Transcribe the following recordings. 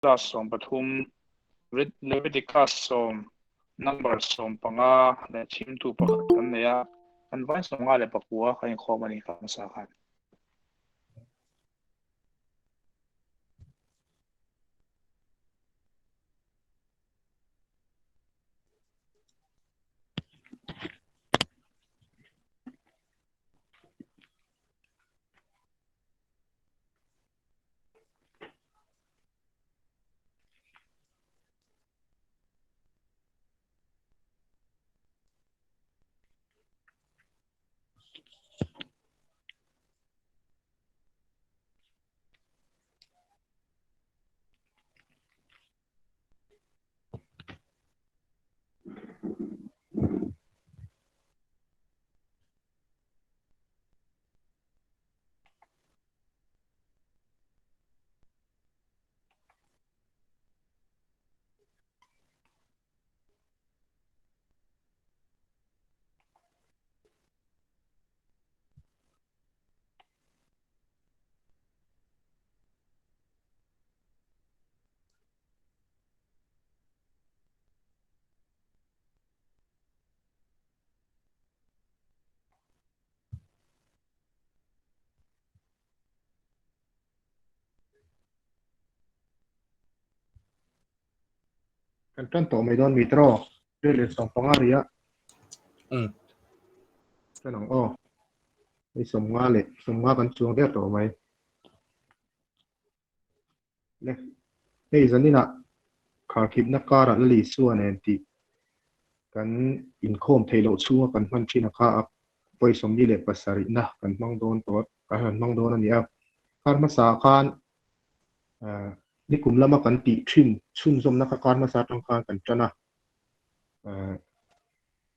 Exodus 13, Leviticus 10, Numbers 15 leh chhimtu pakhat kan nei a, kan vain 59 kan inkhawm a ni kha hmasa khan. Kan tan tawh mai dawn mi tiraw? 3:15 ri a. Tan ang aw. Hei 50 leh 50 kan chuang der tawh mai. Le hei zaninah kharkhipna karah Lal Isua nen tih kan inkhawm theih loh chhunga kan hman thin a kha a vawi 47na kan hmang dawn tawh kan han hmang dawn a ni a. Kar hmasa ah khan nikum lama kan tih thin chhunzawmna kha kar hmasa atang khan kan tan a.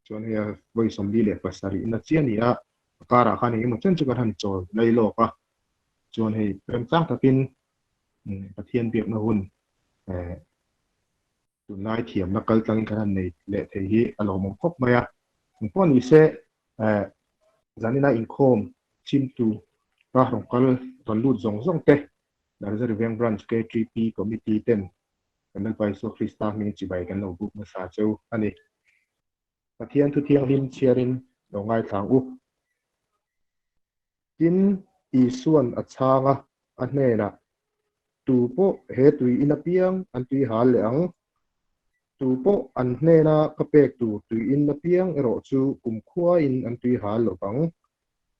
Chuan hei a vawi 47na chiah a ni a, a karah khan engemaw chen chu kan han chawl lai lawk a. Chuan hei remchang takin Pathian biakna hun tunlai thiamna kal tlangin kan han nei leh thei hi a lawmawm khawp mai a. Engpawh ni se zanina inkhawm chhimtu ka rawn kal rawn lut zawng zawng te Narzary Veng Branch KTP Committee ten kan Lalpa Isua Krista hming chibai kan lo buk hmasa cheu a ni. Pathian thu thianghlim chhiarin lo ngaithla ang u. Tin, Isua'n a chhang a, a hnenah, Tu pawh he tui in apiang an tui hal leh ang. Tu pawh an hnena ka pek tur tui in apiang erawh chu kumkhuain an tui hal lo vang.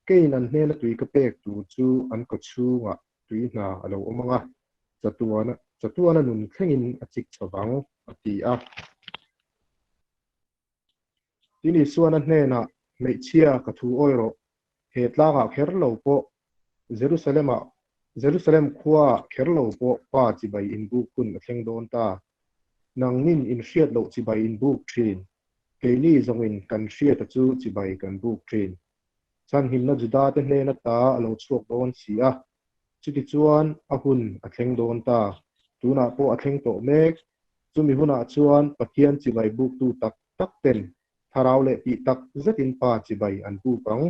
Keiin an hnena tui ka pek tur chu an kawchhungah tui hna a lo awm ang a, chatuana chatuana nun thlengin a chik chho vang, a ti a. Tin Isuan a hnenah, Hmeichhia, ka thu awi rawh, he tlangah kher lo pawh, Jerusalem-ah, Jerusalem khuaah kher lo pawh Pa chibai inbuk hun a thleng dawn ta. Nangnin in hriat loh chibai inbuk thin, keini zawngin kan hriata chu chibai kan buk thin. Chhanhimna Juda-te hnen ata a lo chhuak dawn si a, Chutichuan a hun a thleng dawn ta. Tunah pawh a thleng tawh mek. Chumi hunah chuan Pathian chibai buktu tak tak ten thlarau leh tih tak zetin Pa chibai an buk ang.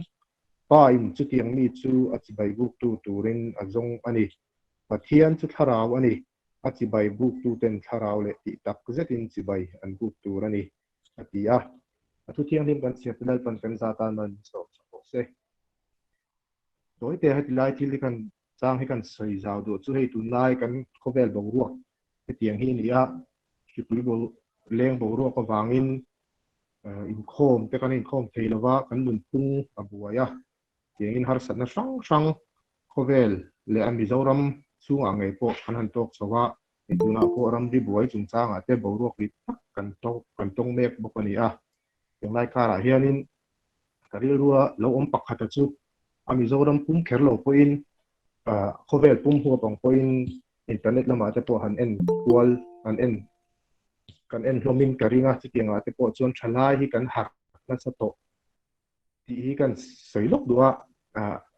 Pa in chutiang mi chu a chibai buktu turin a zawng a ni. Pathian chu thlarau a ni. A chibai buktu ten thlarau leh tih tak zetin chibai an buk tur a ni, a ti a. A thu thianghlim kan chhiar te Lalpan kan za tan man min sawm chak rawh se. Tawite heti lai thil hi kan chang hi kan sawi zau duh chu hei tunlai kan khawvel boruak hetiang hi a ni a, hripui bo leng boruak avangin inkhawm te kan inkhawm thei lo va, kan nunphung a buai a, tiangin harsatna hrang hrang khawvel leh a Mizoram chhungah ngei pawh kan han tawk chho a, hei tunah pawh ramri buai chungchangah te boruak rit tak kan tawk kan tawng mek bawk a ni a, tunlai karah hianin Ka rilrua lo awm pakhata chu a Mizoram pum kher lo pawhin khawvel pum huap ang pawhin internet lamah te pawh han en kual han en kan en hlawmin ka ring a, chutiangah te pawh chuan thalai hi kan harh nasa tawh tih hi kan sawi lawk duh a,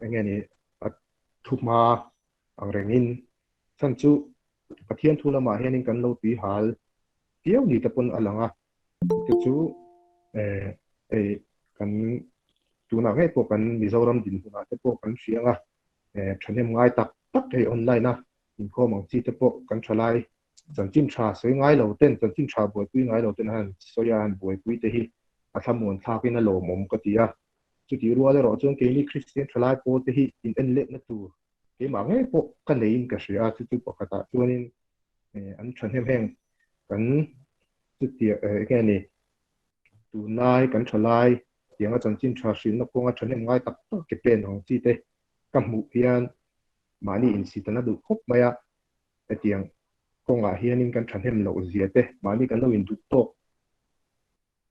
eng nge ni a thuhma ang rengin chhan chu Pathian thu lamah hianin kan lo tui hal viau ni te pawn a lang a. Te chu hei kan tunah ngei pawh kan Mizoram dinhmunah te pawh kan hria ang a, thahnem ngai tak tak hei online a inkhawm ang chi te pawh kan tha lai Chanchin tha sawi ngai lo ten, chanchin tha buaipui ngai lo ten han sawi a, han buaipui te hi a thlamuan thlakin a lawmawm ka ti a. Chutih rual erawh chuan keini Kristian thalai pawl te hi in en letna tur keimah ngei pawh ka neiin ka hria a, chu chu pakhatah chuanin an thahnem heng kan chutia enge ni tunlai kan thalai tianga chanchin tha hrilhna kawnga thahnem ngai tak tak ke pen ang chi te ka hmuh hian mahni insitana duh khawp mai a. Hetiang kawngah hianin kan thahnem loh zia te mahni kan lo induh tawk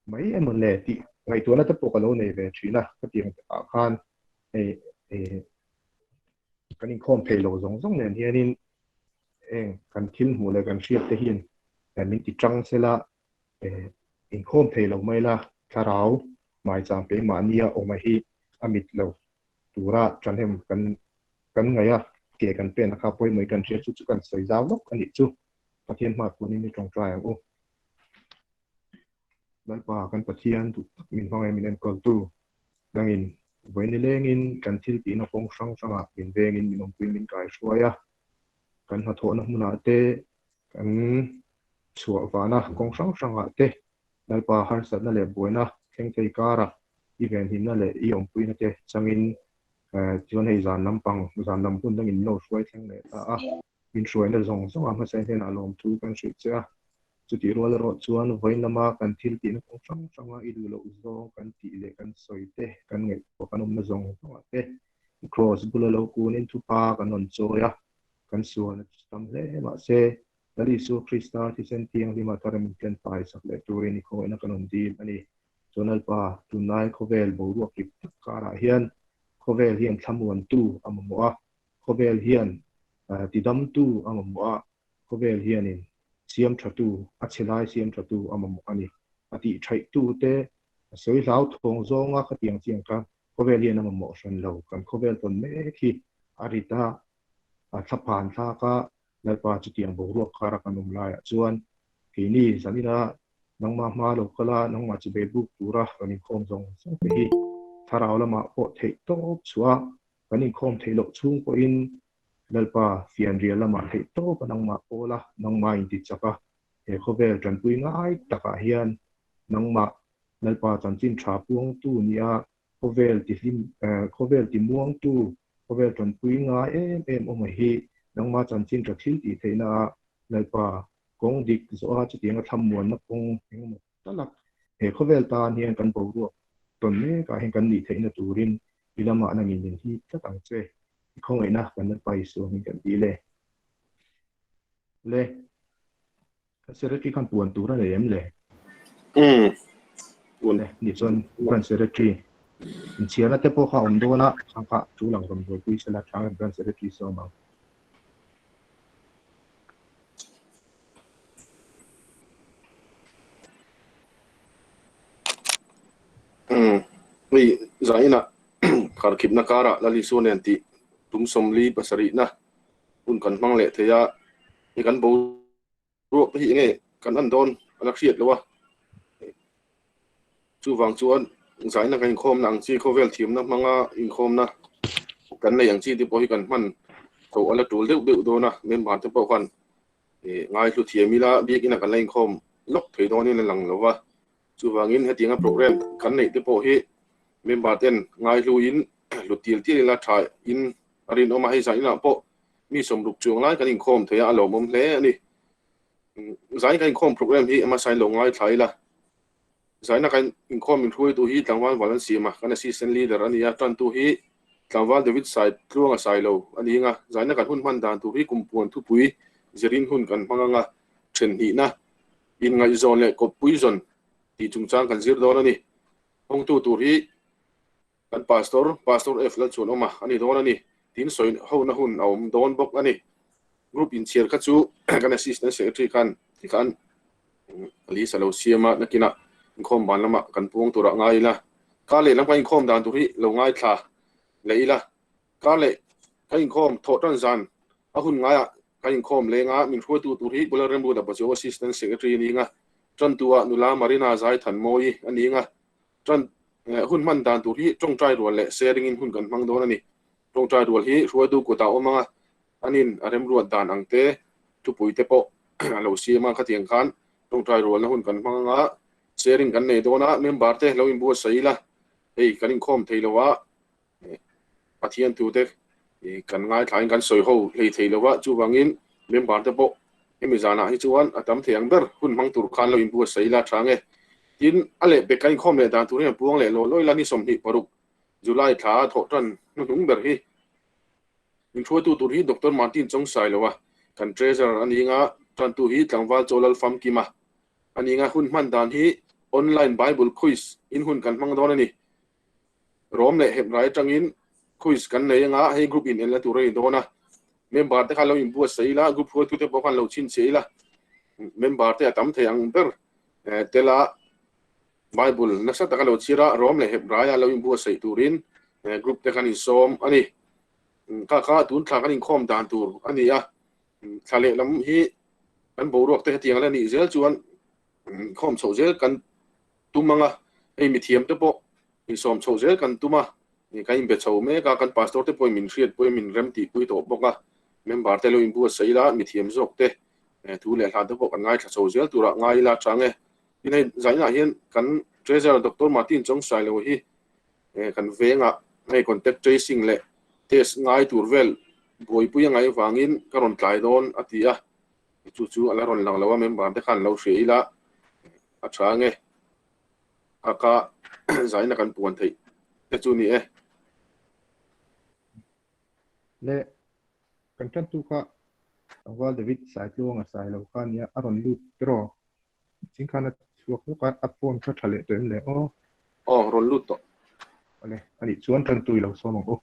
mai emaw le tih ngaihtuahna te pawh ka lo nei ve thin a, khatiang takah khan hei kan inkhawm thei lo zawng zawng nen hianin eng kan thil hmuh leh kan hriat te hian min ti tang sela inkhawm thei lo mai la thlarau hmaichang keimahnia awma hi a mit lo tura thahnem kan kan ngaih a, ke kan pen a kha pawimawh kan hria chu chu kan sawi zau lawk a nih chu. Pathian hma tunin i tawngtai ang u. Lalpa kan Pathian duh tak min hmangaih min enkawltu dangin vawi nilengin kan thil tihna kawng hrang hrangah min vengin min awmpui min kaihruai a, kan hnathawhna hmunah te kan chhuah vana kawng hrang hrangah te Lalpa harsatna leh buaina thleng thei karah i venhimna leh i awmpuina te changin chuan hei zan lampang zan lam hun dangin min lo hruai thleng leh ta a. Min hruaina zawng zawnga hmasa hnenah lawmthu kan hrilh che a, chutih rual erawh chuan vawiin lama kan thil tihna kawng hrang hranga i duh loh zawng kan tih leh kan sawi te, kan ngaihtuah kan awmna zawng zawngah te Kraws bula lo kunin thupa kan rawn chawi a, kan sualna chu tam hle mahse Lal Isua Krista thisen thianghlim a thar min ken fai sak leh turin i khawngaihna kan rawn dil a ni. Chuan Lalpa, tunlai khawvel boruak dik tak karah hian khawvel hian thlamuantu a mamawh a, Khawvel hian tidamtu a mamawh a, khawvel hianin siam thatu, a chhe lai siam thatu a mamawh a ni. A tih thaihtu te a sawi hlauthawng zawnga khatiang chiang kha khawvel hian a mamawh hran lo. Kan khawvel tawn mek hi a rit a, a thlaphan thlak a, Lalpa chutiang boruak kara kan awm laiah chuan keini zanina nangmah hma lo kal a, nangmah chi bei buk tura kan inkhawm zawng zawng te hi thlarau lamah pawh theih tawp chhuah a, Kan inkhawm theih loh chhung pawhin Lalpa fianrial lamah theih tawp a nangmah pawl a, nangmah inti chak a, he khawvel tanpui ngai takah hian nangmah Lalpa chanchin tha puangtu nia khawvel ti hlim khawvel ti muangtu khawvel tanpui ngai em em awm hi nangmah chanchin tha thil tih theihna ah Lalpa kawng dik zawh a chutianga thlamuanna kawng engemaw Talak, he khawvel tan hian kan boruak tawn mekah hian kan nih theihna turin i lamah nangin min hip tlat ang che. I khawngaihna kan Lalpa Isua hming kan dil e. Le, kan secretary khan puan tur a nei em le? Umm. Le, ni chuan branch secretary inchhiarna te pawh kha a awm dawn a, khang kha tul ang rawn buaipui sela tha em branch secretary sawm ang. Hei zainah kharkhipna karah Lalisua nen tih tum 47na hun kan hmang leh thei a, hei kan boruak te hi enge kan en dawn a la hriat lo a, chuvang chuan zaina kan inkhawmna ang chi khawvel thiamna hmanga inkhawmna kan nei ang chi te pawh hi kan hman tho a la tul deuh deuh dawn a, member te pawh khan Ngaihlu thiam ila biakina kan la inkhawm lawk thei dawnin a lang lo va, chuvangin hetianga program kan neih te pawh hi member ten ngaihluin hlut til til ila tha in a rinawm a, hei zainah pawh mi 60 chuang lai kan inkhawm thei a, a lawmawm hle a ni. Zain kan inkhawm program hi hmasain lo ngaithla ila, zaina kan inkhawm inhruaitu hi tlangval val an siam a, kan assistant leader a ni a, tantu hi Tlangval David Sai Tluanga Sailo a ni anga, zaina kan hun hman dan tur hi kumpuan thupui zirin hun kan hmang anga, then hnihna, inngaihzawn leh kawppui zawn tih chungchang kan zir dawn a ni. Hawngtu tur hi kan Pastor, Pastor F. Lalchhuanawma a ni dawn a ni. Tin sawi hona hun a awm dawn bawk a ni. Group inchhiar kha chu kan Assistant Secretary khan tikhan list a lo siam a, nakinah inkhawm ban lamah kan puang turah ngai ila. Kar leh lam kan inkhawm dan tur hi lo ngaithla leh ila. Kar leh kan inkhawm thawh tan zan a hun ngaiah kan inkhawm leng a, min hruaitu tur hi Bular Remruata Pachuau Assistant Secretary a ni anga, tantua nula Marina Zaithanmawii a ni anga, tan hun hman dan tur hi tawngtai rual leh sharing in hun kan hmang dawn a ni. Tawngtai rual hi hruaitu kutah awm anga, anin a remruat dan ang te thupui te pawh. a lo siam a, khatiang khan tawngtai rualna hun kan hmang anga sharing kan nei dawn a, member te lo inbuatsaih ila hei kan inkhawm thei lo a, Pathian tute kan ngaithlain kan sawi ho hlei thei lo a, chuvangin member te pawh hemi zanah hi chuan a tam thei ang ber hun hmang tur khan lo inbuatsaih ila tha nge. Tin, a lehpek kan inkhawm leh dan tur hian puang leh lawh lawih ila ni 26 July thla thawh tan hnuhnung ber hi Inhruaitu tur hi Doctor Martin Chawngsailo a, kan Treasurer a ni nga, tantu hi tlangval chaw lal famkim a a ni nga, hun hman dan hi online Bible Quiz in hun kan hmang dawn a ni. Rom leh Hebrai atangin quiz kan nei anga, hei group in enla tur a ni dawn a, member te khan lo inbuatsaih ila, group hruaitu te pawh khan lo chhinchhiah ila, member te a tam thei ang ber tel a, Bible nasa taka lo chhir a, Rom leh Hebraia lo inbuatsaih turin group te khan insawm a ni. Kha kha tun thla kan inkhawm dan tur a ni a, thla lehlam hi kan boruak te hetiang la nih zel chuan inkhawm chhoh zel kan tum ang a, hei mithiam te pawh insawm chhoh zel kan tum a, kan inbe chho mek a, kan pastor te pawhin min hriat pawhin min rem tihpui tawh bawk a, member te lo inbuatsaih ila, mithiam zawk te thu leh hla te pawh kan ngaithla chho zel turah ngai ila chang e. Tin hei zainah hian kan Treasurer Doctor Martin Chawngsailo hi kan vengah hei contact tracing leh test ngai tur vel buaipui a ngaih avangin ka rawn tlai dawn a ti a, chu chu a la rawn lang lo a, member te khan lo hria ila a tha ange a ka zaina kan puan theih te chu ni e. Le kan tantu kha Tlangval David Saitluanga Sailo kha nia a rawn lut tiraw? Ching khan a chhuak hlawk a, a phone kha tha leh tawh em le aw. Aw, rawn lut tawh. Awle, anih chuan tantui lo sawm ang u.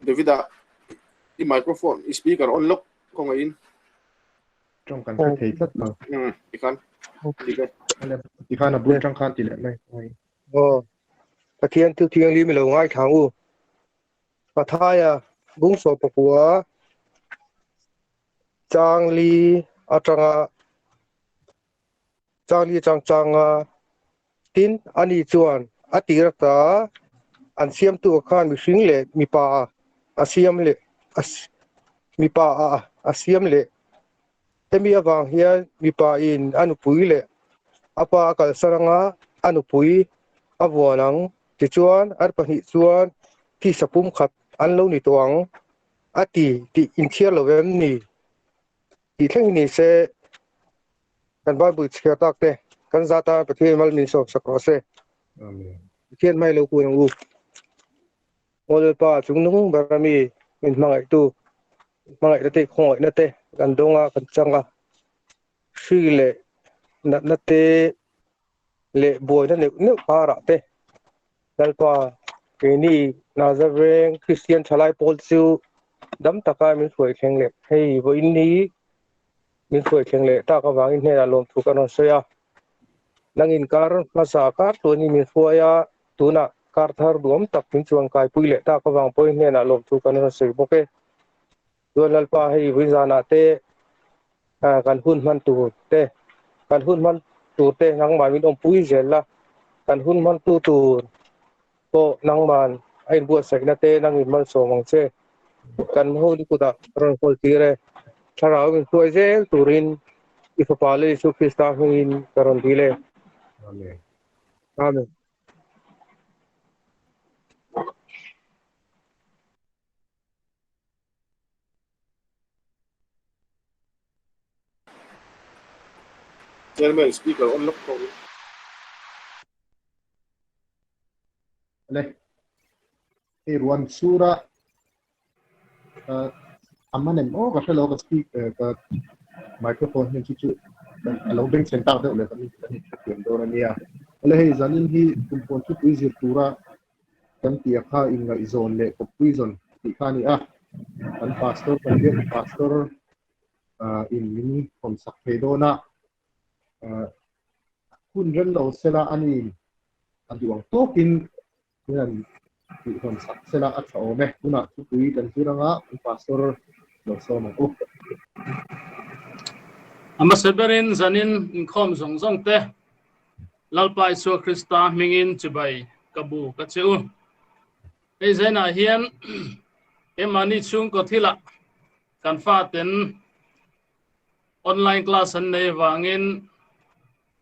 David-a i microphone i speaker on lawk khawngaihin. Tawng kan hre thei tlat lo. Um tikhan dik e. Tikhan a bul tang khan ti leh mai. Aw. Pathian thu thianghlim i lo ngaithla ang u. Pathaia bung 14 Changli atanga Changli atang changa tin ani chuan a tir ata an siamtu khan mihring leh mipa a siam leh mipa a a siam leh hemi avang hian mipa in a nupui leh a pa a kalsan anga a nupui a vuan ang tichuan an pahnih chuan thisa pumkhat an lo ni tawh ang. A ti tih inthiar lo em ni? Tih thleng hi ni se kan Bible chhiar tak te kan za tan Pathian mal min sawm sak rawh se. Amen. Pathian hmai lo kun ang u. Aw Lalpa chungnung ber ami min hmangaihtu hmangaihna te khawngaihna te kan dawng a kan chang a hri leh natna te leh buaina neuh neuh karah te Lalpa, keini Nazareng Kristian thalai pawl chu dam taka min hruai thleng leh hei vawiin ni min hruai thleng leh tak avangin hnenah lawmthu kan rawn sawi a. Nangin kar hmasa kar tuanin min hruai a, tunah kar thar duam tak min chuan kaipui leh tak avang pawhin hnenah lawmthu kan rawn sawi bawk e. Chuan Lalpa hei vawiin zanah te kan hun hman tur te kan hun hman tur te nangmah min awmpui zel la, kan hun hman tu tur pawh nangman a inbuatsaihna te nangin malsawm ang che. Kan Holy kutah rawn kawl tir e. Thlarau min hruai zel turin i Fapa leh Isu Krista hmingin ka rawn dil e. Amen. Amen. Chairman speaker on lawk tawh in. Le. Hei ruan sura aman em aw ka hrelo ka speak ka microphone hian chu chu a lo beng chhen tak deuh leh kan kan hrethiam dawn ania. Le hei zanin hi kumpuan thupui zir tura kan tia kha inngaihzawn leh kawppui zawn tih kha a ni a, kan pastor kan biak pastor in min hawn sak thei dawn a, hun rem lo sela a ni a duh ang tawkin hian tihhawn sak sela a tha awm e. Tunah thupui kan zir anga kan pastor lo sawm ang u. A hmasa berin zanin inkhawm zawng zawng te Lalpa Isua Krista hmingin chibai ka bu ka che u. Hei zainah hian keimahni chhungkaw thilah kan faten online class an nei vangin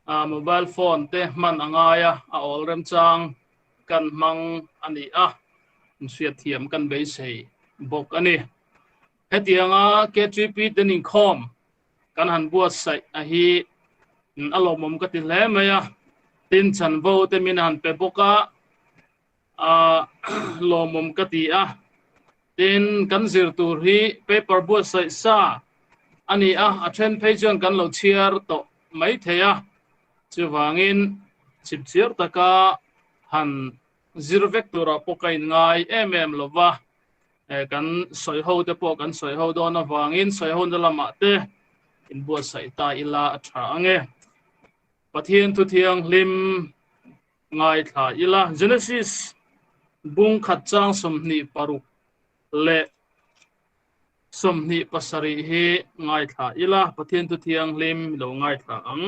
a mobile phone te hman a ngai a, a awl remchang kan hmang a ni a, inhriat thiam kan beisei bawk a ni. Hetianga KTP ten inkhawm kan han buatsaih a hi a lawmawm ka ti hle mai a, tin chanvo te min han pe bawk a, a lawmawm ka ti a. Tin, kan zir tur hi paper buatsaih sa a ni a, a then phei chuan kan lo chhiar tawh mai thei a. Chuvangin chipchiar taka han zir vek turah pawh ka inngai em em lo va, kan sawi ho te pawh kan sawi ho dawn avangin sawi hona lamah te inbuatsaih ta ila a tha ang e. Pathian thu thianghlim Ngaithla ila, Genesis bung khat chang 26 leh 27 hi ngaithla ila, Pathian thu thianghlim lo ngaithla ang.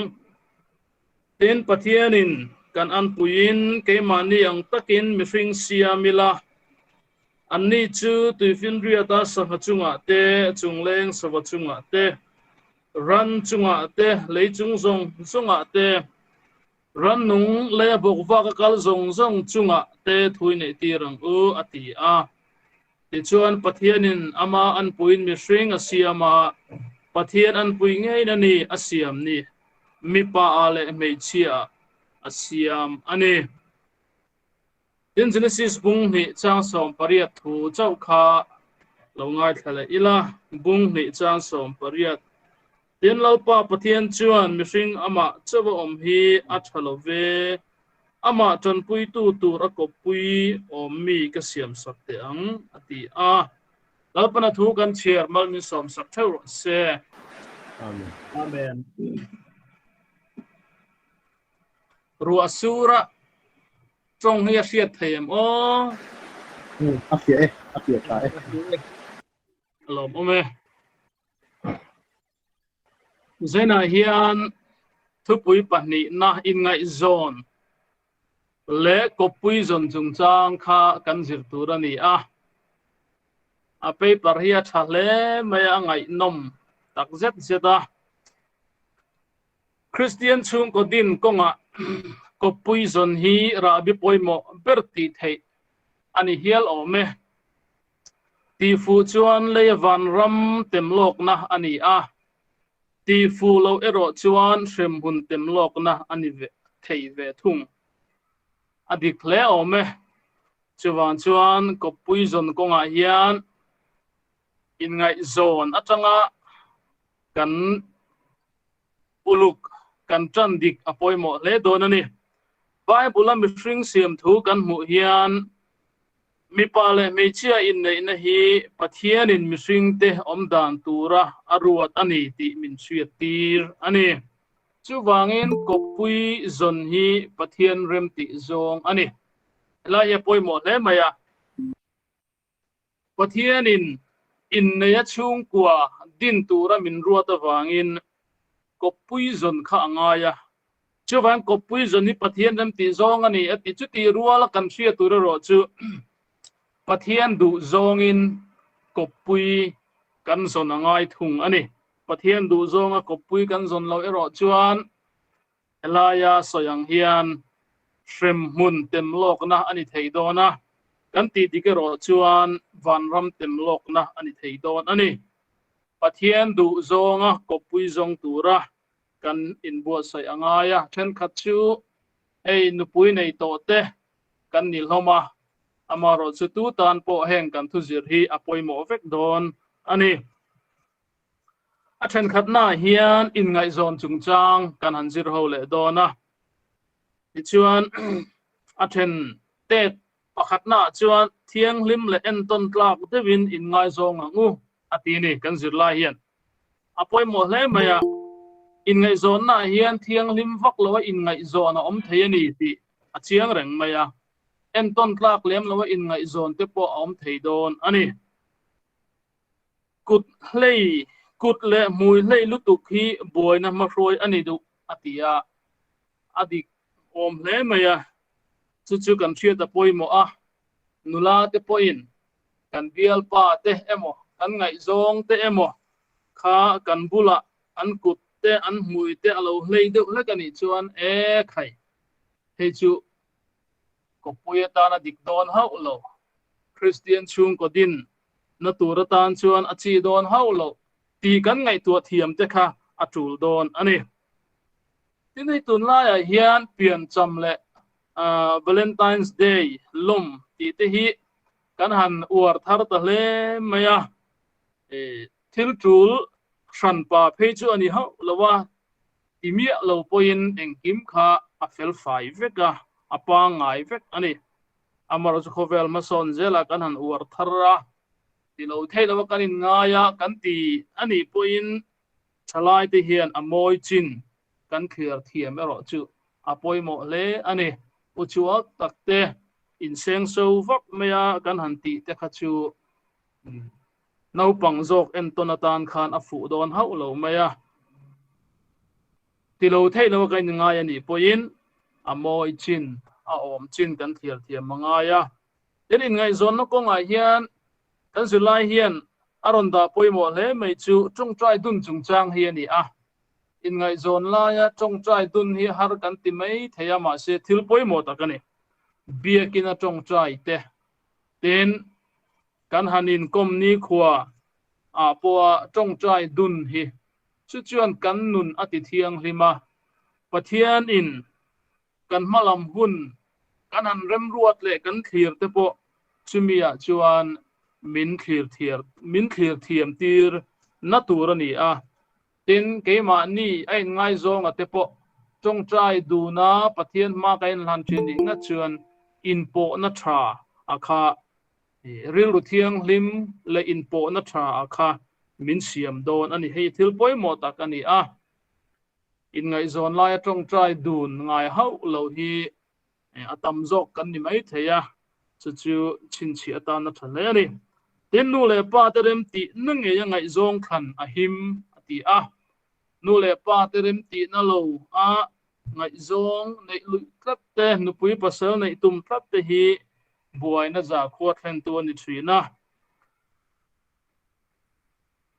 Tin, Pathianin kan anpuiin keimahni ang takin mihring siam ila, anni chu tuifinriata sangha chungah te, chungleng sava chungah te, ran chungah te, lei chung zawng zawngah te, Rannung lei a bawk vak a kal zawng zawng chungah te thui neih tir ang u, a ti a. Tichuan, Pathianin ama anpuiin mihring a siam a, Pathian anpui ngeiin a ni a siam ni, mipa ah leh hmeichhia ah a siam a ni. Tin, Genesis bung hnih chang 18 thu chauh kha lo ngaithla leh ila, bung hnih chang 18. Tin, Lalpa Pathian chuan mihring amah chauh a awm hi a tha lo ve, amah tanpuitu tur a kawppui awm mi ka siam sak teh ang, a ti a. Lalpana thu kan chhiar mal min sawm sak theuh rawh se. Amen. Amen. Ruah sura tawng hi a hriat thei em aw? A fiah e, a fiah tha e. A lawmawm e. Zainah hian thupui pahnihna inngaihzawn leh kawppui zawn chungchang kha kan zir tur a ni a. A paper hi a tha hle mai a, a ngaihnawm tak zet zet a. Kristian chhungkaw din kawngah kawppui zawn hi rahbi pawimawh ber tih theih a ni hial awm e. Tihfuh chuan lei vanram temlawkna a ni a, tihfuh loh erawh chuan hremhmun temlawkna a ni thei ve thung. A dik hle awm e. Chuvang chuan kawppui zawn kawngah hian inngaihzawn atanga kan uluk kan tan dik a pawimawh hle dawn a ni. Bible-a mihring siam thu kan hmuh hian mipa leh hmeichhia inneihna hi Pathianin mihringte awm dan tura a ruat a ni tih min hriattir a ni. Chuvangin kawppui zawn hi Pathian remtih zawng a ni. Helai hi a pawimawh hle mai a. Pathianin inneia chhungkua din tura min ruat avangin kawppui zawn kha a ngai a. Chuvang kawppui zawn hi Pathian remtih zawng a ni a ti. Chutih ruala kan hriat tur erawh chu Pathian duh zawngin kawppui kan zawn a ngai thung a ni. Pathian duh zawnga kawppui kan zawn loh erawh chuan Helaia sawi ang hian hremhmun temlawkna a ni thei dawn a, kan tih dik erawh chuan vanram temlawkna a ni thei dawn a ni. Pathian duh zawnga kawppui zawng tura kan inbuatsaih a ngai a, thenkhat chu hei nupui nei tawh te kan ni hlawm a, amaherawhchu tu tan pawh heng kan thuzir hi a pawimawh vek dawn a ni. A thenkhatnaah hian inngaihzawn chungchang kan han zir ho leh dawn a. Tichuan, a then tet pakhatnaah chuan thianghlim leh entawn tlak deuhin inngaizawng ang u a ti ni kan zir lai hian. A pawimawh hle mai a, inngaihzawnnaah hian thianghlim vak loa inngaihzawn a awm thei a ni tih a chiang reng mai a. Entawn tlak lem loa inngaihzawn te pawh a awm thei dawn a ni. Kut hlei, kut leh hmui hlei lutuk hi buaina hmahruai a ni duh, a ti a. A dik awm hle mai a, chu chu kan hriat a pawimawh a, nula te pawhin kan bialpa te emaw kan ngaihzawng te emaw kha kan bulah an kut te an hmui te a lo hlei deuh hlek a nih chuan e khai, hei chu kawppui atana dik dawn hauh lo, Kristian chhungkaw din na tur atan chuan a chi dawn hauh lo tih kan ngaihtuah thiam te kha a tul dawn a ni. Tin hei tunlaiah hian piancham leh Valentine's Day lawm tih te hi kan han uar thar ta hle mai a, thil tul hranpa phei chu a ni hauh lo a, ti miah lo pawhin engkim kha a fel fai vek a, a pangngai vek a ni. Amaherawhchu chu khawvel hmasawn zelah kan han uar thar a, ti lo theih lova kan inngai a, kan ti a nih pawhin thalaite hian a mawi chin kan thliar thiam erawh chu a pawimawh hle a ni. Uchuak takte insengso vak maia kan han tih te kha chu Naupang zawk entawn atan khan a fuh dawn hauh lo mai a. Ti lo theih lo a kan inngai a nih pawhin a mawi chin, a awm chin kan thliar thiam a ngai a. Tin, inngaihzawnna kawngah hian kan zirlai hian a rawn dah pawimawh hle mai chu tawngtai dun chungchang hi a ni a. Inngaihzawn laia tawngtai dun hi har kan ti mai thei a, mahse thil pawimawh tak a ni. Biakina tawngtai te, tin, Kan han inkawm nikhua ah pawha tawngtai dun hi chu chuan kan nun a ti thianghlim a, Pathian in kan hmalam hun kan han remruat leh kan thlir te pawh chumi ah chuan min thlir thiar min thlir thiam tir na tur a ni a. Tin, keimahni a inngaizawng te pawh tawngtai duna Pathian hma ka inhlan thin nih ngat chuan inpawhna tha a kha Rilru thianghlim leh inpawhna tha ah kha min siam dawn a ni. Hei thil pawimawh tak a ni a, inngaihzawn laia tawngtai dun ngai hauh lo hi a tam zawk kan ni mai thei a, chu chu chhinchhiah atana tha hle a ni. Tin, nu leh pa te rem tihna ngeia ngaihzawng thlan a him a ti a, nu leh pa te rem tihna lo a Ngaihzawng neih luih tlat te, nupui pasal neih tum tlat te hi buaina zakhua thlentu a ni thin a.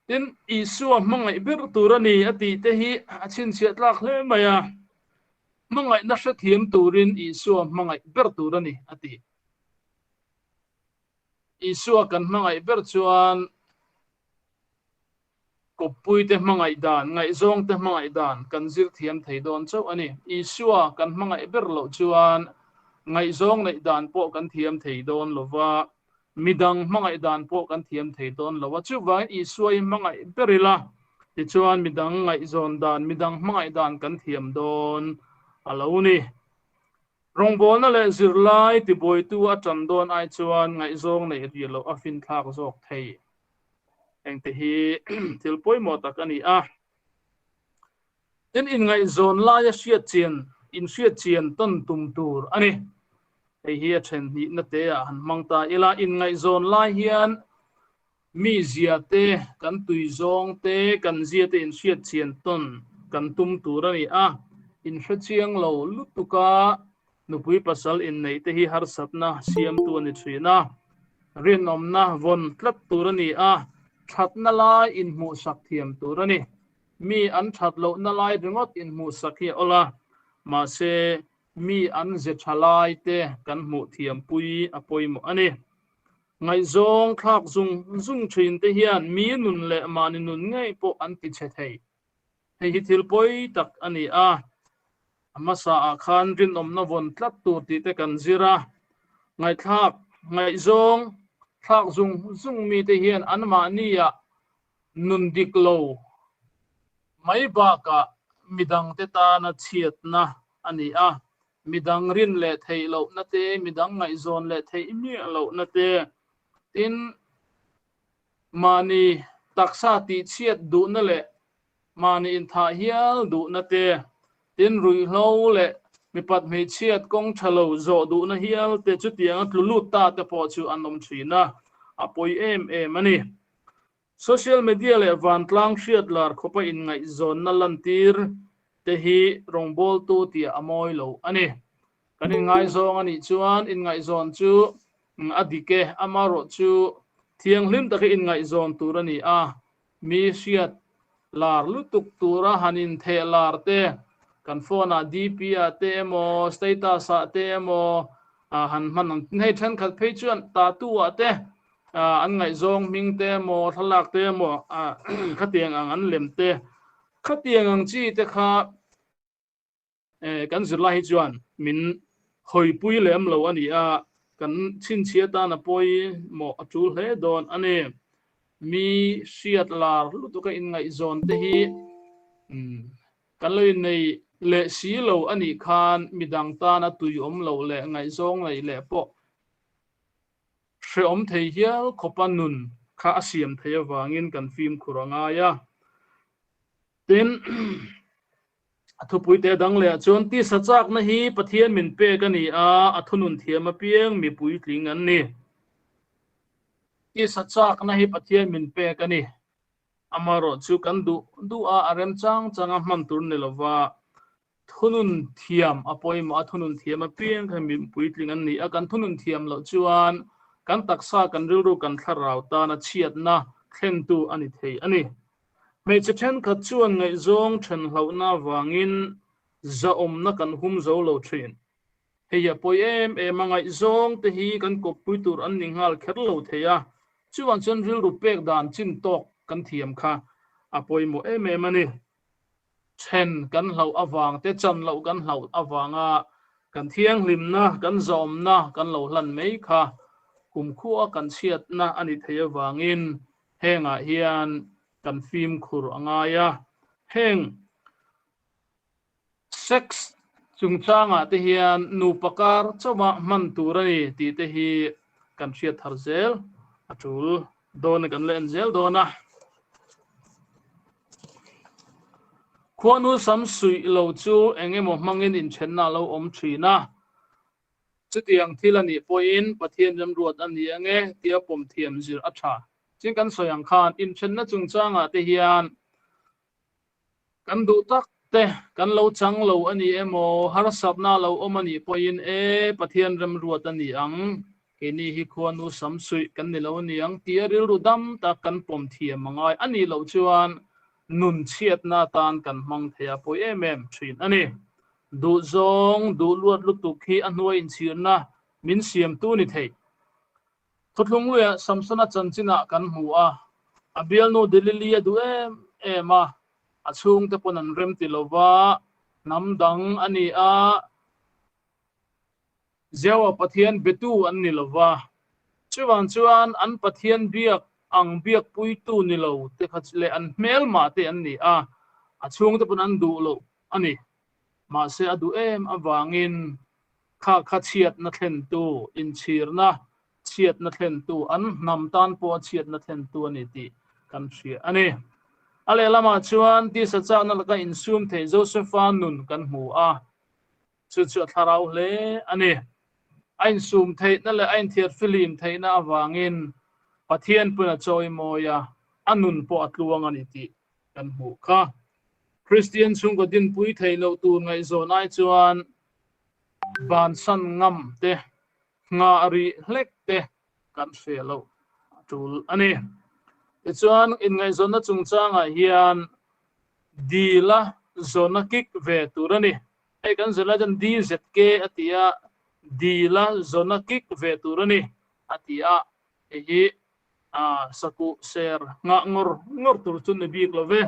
Tin, Isua hmangaih ber tur a ni a tih te hi a chhinchhiah tlak hle mai a. Hmangaihna hrethiam turin Isua hmangaih ber tur a ni a ti. Isua kan hmangaih ber chuan Kawppuite hmangaih dan, ngaihzawngte hmangaih dan kan zir thiam thei dawn chauh a ni. Isua kan hmangaih ber loh chuan ngaihzawng neih dan pawh kan thiam thei dawn lo va, midang hmangaih dan pawh kan thiam thei dawn lo a. Chuvangin Isua hi hmangaih ber ila, tichuan midang ngaihzawn dan, midang hmangaih dan kan thiam dawn a lo ni. Rawngbawlna leh zirlai tibuaitu a tan dawn ai chuan ngaihzawng neih rih loh a finthlak zawk thei. Engte hi thil pawimawh tak a ni a. Tin, inngaihzawn laia hriat chian, inhriat chian tawn tum tur a ni. Hei hi a then hnihna te ah han hmang ta ila, inngaihzawn lai hian mi zia te, kan tui zawng te, kan zia te inhriat chian tawn kan tum tur a ni a. Inhre chiang lo lutuk a, Nupui pasal inneih te hi harsatna siamtu a ni thin a, rinawmna vawn tlat tur a ni a, thatna lai inhmuhsak thiam tur a ni. Mi an that lohna lai ringawt inhmuhsak hi a awl a, mahse mi an ze tha lai te kan hmuh thiampui a pawimawh a ni. Ngaihzawng thlak zung zung thin te hian mi nun leh mahni nun ngei pawh an ti chhe thei. Hei hi thil pawi tak a ni a, a hmasaah khan rinawmna vawn tlat tur tih te kan zir a, ngaihthlak, ngaihzawng, thlak zung zung mite hian anmahniah nun dik lo mai bakah midangte tana chhiatna a ni a, midang rin leh theih lohna te, midang ngaihzawn leh theih miah lohna te, tin, Mahni taksa tihchhiat duhna leh mahni inthah hial duhna te, tin ruihhlo leh Mipat hmeichhiat kawng tha lo zawh duhna hial te chutianga tlu lut ta te pawh chu an awm thin a, a pawi em em a ni. Social media leh vantlang hriat lar khawpa inngaihzawnna lantir te hi rawngbawltu tiah a mawi lo a ni. Kan inngaizawng a nih chuan inngaihzawn chu a dik e, amaherawhchu thianghlim taka inngaihzawn tur a ni a, mi hriat lar lutuk tura han intheh lar te, kan phone ah DP ah te emaw status ah te emaw han hman ang hei thenkhat phei chuan tattoo ah te an ngaihzawng hming te emaw thlalak te emaw khatiang ang an lem te khatiang ang chi te kha Kan zirlai hi chuan min hawipui lem lo a ni a, kan chhinchhiah tan a pawimawh a tul hle dawn a ni. Mi hriat lar lutuk a inngaihzawn te hi kan lo innei leh si lo a nih khan midang tana tui awm loh leh ngaihzawng neih leh pawh hreawm thei hial khawpa nun kha a siam thei avangin kan fimkhur a ngai a. Tin, a thupuite dang leh ah chuan tisa chakna hi Pathian min pek a ni a, a thunun thiam apiang mi puitling an ni. Tisa chakna hi Pathian min pek a ni. Amaherawh chu kan duh duh a, a rem chang chang a hman tur ni lova, thunun thiam a pawimawh a, thunun thiam apiang kha mi puitling an ni a, kan thunun thiam loh chuan kan taksa, kan rilru, kan thlarau tana chhiatna thlentu a ni thei a ni. Hmeichhe thenkhat chuan ngaihzawng then hlauhna avangin zahawmna kan hum zo lo thin. Hei a pawi em em a, ngaihzawng te hi kan kawppui tur an ni nghal kher lo thei a, chuvang chuan rilru pek dan chin tawk kan thiam kha a pawimawh em em a ni. Then kan hlauh avang te, chan loh kan hlauh avanga kan thianghlimna, kan zahawmna kan lo hlan mai kha kumkhua kan chhiatna a ni thei avangin Hengah hian kan fimkhur a ngai a, heng sex chungchangah te hian nupa kar chauha hman tur a ni tih te hi kan hriat thar zel a tul dawn a, kan la en zel dawn a. Khuanu sam suih lo chu eng emaw hmangin inthenna a lo awm thin a, Chutiang thil a nih pawhin Pathian remruat a ni ang e tia pawm thiam zir a tha. Chin kan sawi ang khan inthenna chungchangah te hian kan duh tak te kan lo chang lo a ni emaw, harsatna a lo awm a nih pawhin e Pathian remruat a ni ang, keini hi khuanu sam suih kan ni lo a ni ang tia rilru dam tak kan pawm thiam a ngai a nih loh chuan nun chhiatna atan kan hmang thei a pawi em em thin a ni. Duhzawng, duh luat lutuk hi a hnuai inchhirna min siamtu ni thei. Thuthlung luiah Samsona chanchinah kan hmu a, a bialnu Delili a duh em em a, a chhungte pawn an rem ti lo va, hnam dang a ni a, Jehovah Pathian betu an ni lo va, chuvang chuan an Pathian biak ang biakpuitu ni lo te kha leh an hmelmah te an ni a, a chhungte pawn an duh loh a ni. Mahse a duh em avangin kha kha chhiatna thlentu, inchhirna chhiatna thlentu, an hnam tan pawha chhiatna thlentu a ni tih kan hria a ni. A lehlamah chuan tisa chakna laka insum thei Josefa nun kan hmu a, chu chu a thlarau hle a ni. A insum theihna leh a inthiarfihlim theihna avangin Pathian pawn a chawimawi a, a nun pawh a tluang a ni tih kan hmuh kha. Kristian chhungkaw dinpui theih loh tur ngaihzawn ai chuan bansan ngam te, nghah rih hlek te kan hre loh a tul a ni. Tichuan, inngaihzawnna chungchangah hian dila zawna kik ve tur a ni. Hei kan zirlai chuan DZK a ti a, dila zawna kik ve tur a ni a ti a, hei hi Sakuh ser nghah ngawr ngawr tur chu ni bik lo ve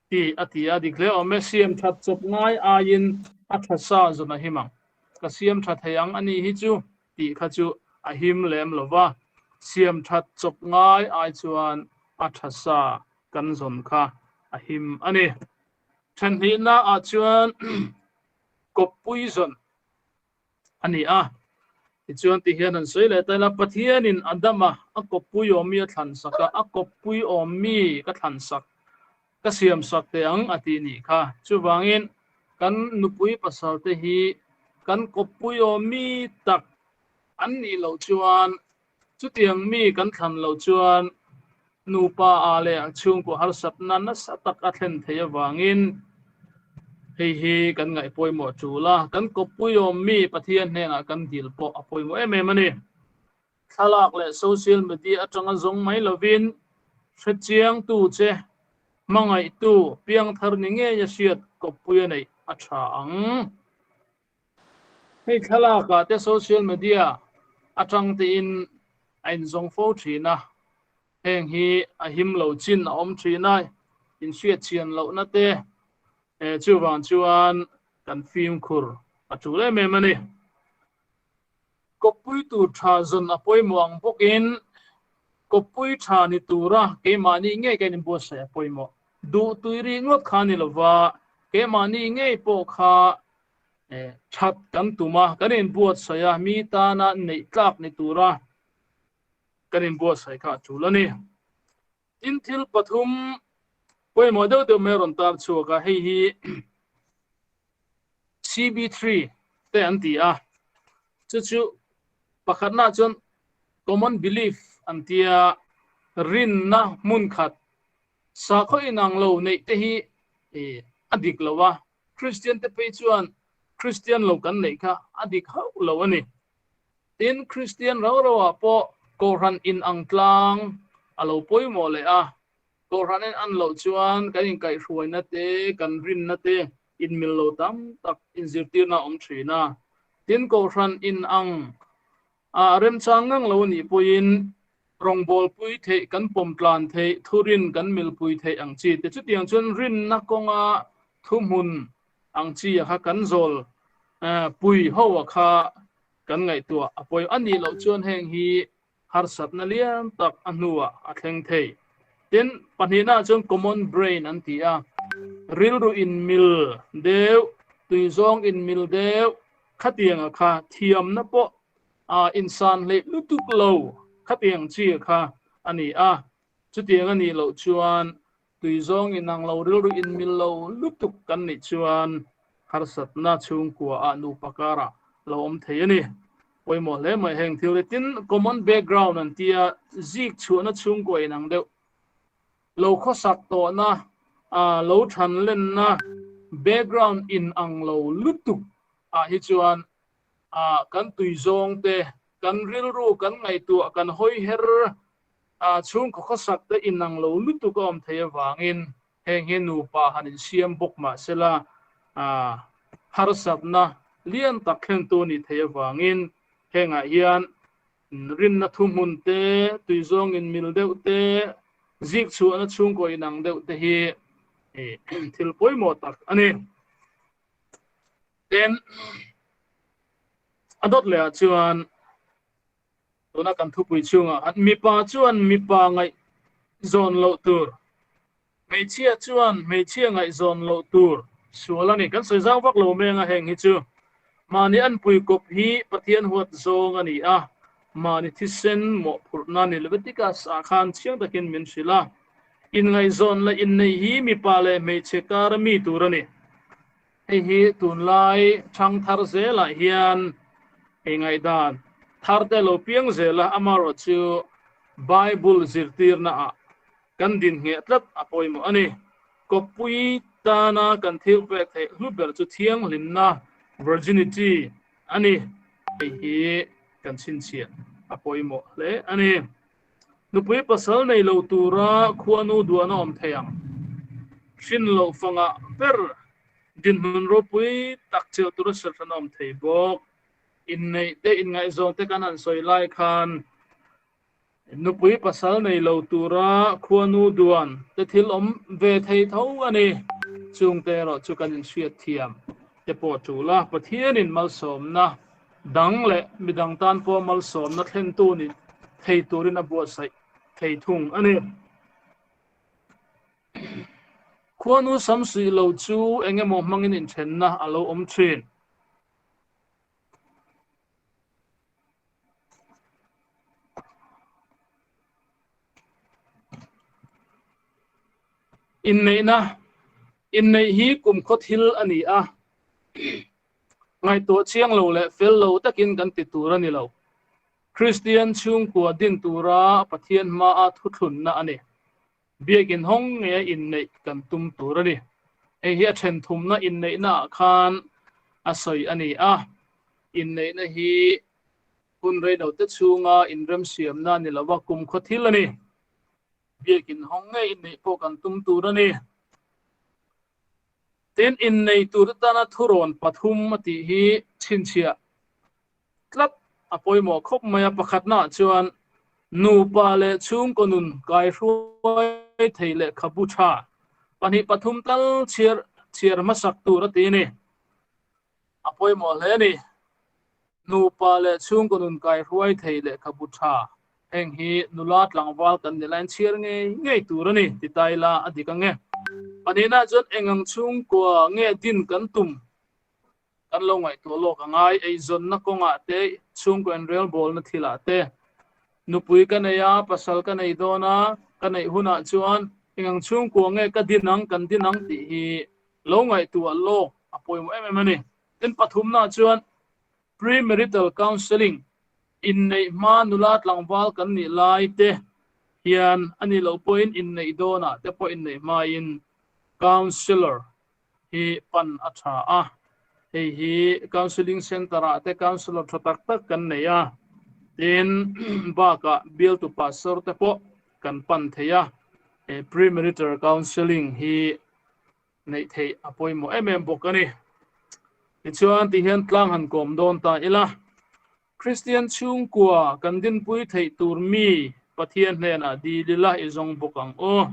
tih a ti a, dik hle awm e. Siam that chawp ngai aiin a tha sa zawn a him ang. Ka siam tha thei ang a nih hi chu tih kha chu a him lem lo va, siam that chawp ngai ai chuan a tha sa kan zawn kha a him a ni. Thenhnihna ah chuan kawppui zawn a ni a. Tichuan ti hian an sawi leh ta ila, Pathianin Adama a kawppui awm mi a thlan sak a, a kawppui awm mi ka thlan sak, ka siam sak teh ang a tih nih kha. Chuvangin Kan nupui pasal te hi kan kawppui aw mi tak an nih loh chuan chutiang mi kan thlan loh chuan nupa ah leh chhungkaw harsatna nasa tak a thlen theih avangin hei hi kan ngaih pawimawh tul a, kan kawppui awm mi Pathian hnenah kan dil pawh a pawimawh em em a ni. Thlalak leh social media atanga zawng mai lovin hrechiangtu che hmangaihtu piangthar ni ngei a hriat kawppui a neih a tha ang. Hei thlalak ah te social media atang tein a inzawng fo thin a, heng hi a him lo chin a awm thin a, inhriat chian lohna te chuvang chuan kan fimkhur a tul em em a ni. Kawppui tur tha zawn a pawimawh ang bawkin kawppui tha ni tura keimahni ngei kan inbuatsaih a pawimawh. Duh tui rih ngawt kha ni lova keimahni ngei pawh kha that kan tum a, kan inbuatsaih a, mi tana neih tlak ni tura kan inbuatsaih kha a tul a ni. Tin, thil pathum pawimawh deuh deuh mai a rawn tar chhuak a, hei hi CB3 te an ti a, chu chu pakhatnaah chuan common belief an ti a, rinna hmun khat sakhaw inang lo neih te hi a dik lo a, Kristian te phei chuan Kristian lo kan neih kha a dik hauh lo a ni. Tin, Kristian rau rauah pawh Kohhran inang tlang a lo pawimawh leh a, Kohhran en an loh chuan kan inkaihhruaina te, kan rinna te inmil lo tam tak inzirtirna a awm thin a. Tin, Kohhran inang a remchang ngang lo a nih pawhin rawngbawlpui theih, kan pawm tlan theih, thurin kan milpui theih ang chi te. Chutiang chuan rinna kawnga thuhmun ang chi a kha kan zawl pui ho a kha kan ngaihtuah a pawi a nih loh chuan heng hi harsatna lian tak a hnuah a thleng thei. Tin, pahnihnaah chuan common brain an ti a, rilru inmil deuh, tuizawng inmil deuh khatianga kha thiamna pawh a insan hleih lutuk lo khatiang chi kha a ni a. Chutiang a nih loh chuan Tui zawng inang lo rilru inmil lo lutuk kan nih chuan harsatna chhungkua ah nupa karah lo awm thei a ni. Pawimawh hle mai heng thil hi. Tin, common background an tia zik chhuahna chhungkua inang deuh lo khawsak tawhna, lo than lenna background inang lo lutuk ah hi chuan kan tui zawng te, kan rilru kan ngaihtuah kan hawi her A chhungkaw khawsak te inang lo lutuk a awm thei avangin heng hi nupa han insiam bawk mah sela harsatna lian tak thlengtu a nih theih avangin hengah hian rinna thuhmun te, tuizawng inmil deuh te, zik chhuahna chhungkaw inang deuh te hi thil pawimawh tak a ni. Tin, a dawt lehah chuan Tuna kan thupui chhungah khan mipa chuan mipa ngaihzawn loh tur, hmeichhia chuan hmeichhia ngaihzawn loh tur sual a ni. Kan sawi zau vak lo meng a heng hi chu mahni anpui kawp hi Pathian huat zawng a ni a, mahni thisen mawhphurhna ni Leviticus ah khan chiang takin min hrilh a, inngaihzawn leh inneih hi mipa leh hmeichhe kara mi tur a ni. Hei hi tunlai chhang thar zelah hian ei ngaihdan thar te lo piang zel a, amaherawh chu Bible zirtirna ah kan din ngheh tlat a pawimawh a ni. Kawppui tana kan thil pek theih hlu ber chu thianghlimna, virginity, a ni. Hei hi kan chhinchhiah a pawimawh hle a ni. Nupui pasal nei lo tura khuanu duan a awm thei ang. Hrin loh fangah ber dinhmun ropui tak chelh tura serhran a awm thei bawk. Inneih te inngaihzawn te kan han sawi lai khan nupui pasal nei lo tura khuanu duan te thil awm ve thei tho a ni. Chungte erawh chu kan inhriat thiam te pawh tul a, Pathianin malsawmna dang leh midang tan pawh malsawmna thlentu ni thei turin a buatsaih thei thung a ni. Khuanu samsuih lo chu eng emaw hmangin inthenna a lo awm thin. Inneihna, Inneih hi kumkhaw thil a ni a. Ngaihtuah chiang lo leh fel lo takin kan ti tur a ni lo. Kristian chhungkua din tura Pathian hmaa thuthlunna a ni. Biakin hawng nge inneih kan tum tur a ni. Hei hi a then thumna inneihnaah khan a sawi a ni a. Inneihna hi hun reilo te chhunga inremsiamna ni lova kumkhaw thil a ni. Biakin hawng nge inneih pawh kan tum tur a ni. Tin, innei tur atana thurawn pathum a tih hi chhinchhiah tlat a pawimawh khawp mai a. Pakhatnaah chuan nupa leh chhungkaw nun kaihruai thei lehkhabu tha pahnih pathum tal chhiar chhiar hmasak tur a ti a ni. A pawimawh hle a ni. Nupa leh chhungkaw nun kaihruai thei lehkhabu tha heng hi nula tlangval kan ni laiin chhiar ngei ngei tur a ni ti ta ila a dik ang e. Pahnihnaah chuan eng ang chhungkua nge din kan tum kan lo ngaihtuah lawk a ngai. Eizawnna kawngah te, chhungkaw inrelbawlna thilah te, nupui ka nei a, pasal ka nei dawn a, ka neih hunah chuan eng ang chhungkua nge ka din ang, kan din ang tih hi lo ngaihtuah lawk a pawimawh em em a ni. Tin, pathumnaah chuan Pre-marital counselling, inneih hma nula tlangval kan nih lai te hian a nih loh pawhin inneih dawnah te pawh inneih hmain counsellor hi pan a tha a. Hei hi counselling centre ah te counsellor tha tak tak kan nei a, tin bakah bialtu pastor te pawh kan pan thei a. Pre-marital counselling hi neih theih a pawimawh em em bawk a ni. Tichuan ti hian tlang han kawm dawn ta ila, Kristian chhungkua kan dinpui theih tur mi Pathian hnenah dil ila i zawng bawk ang u.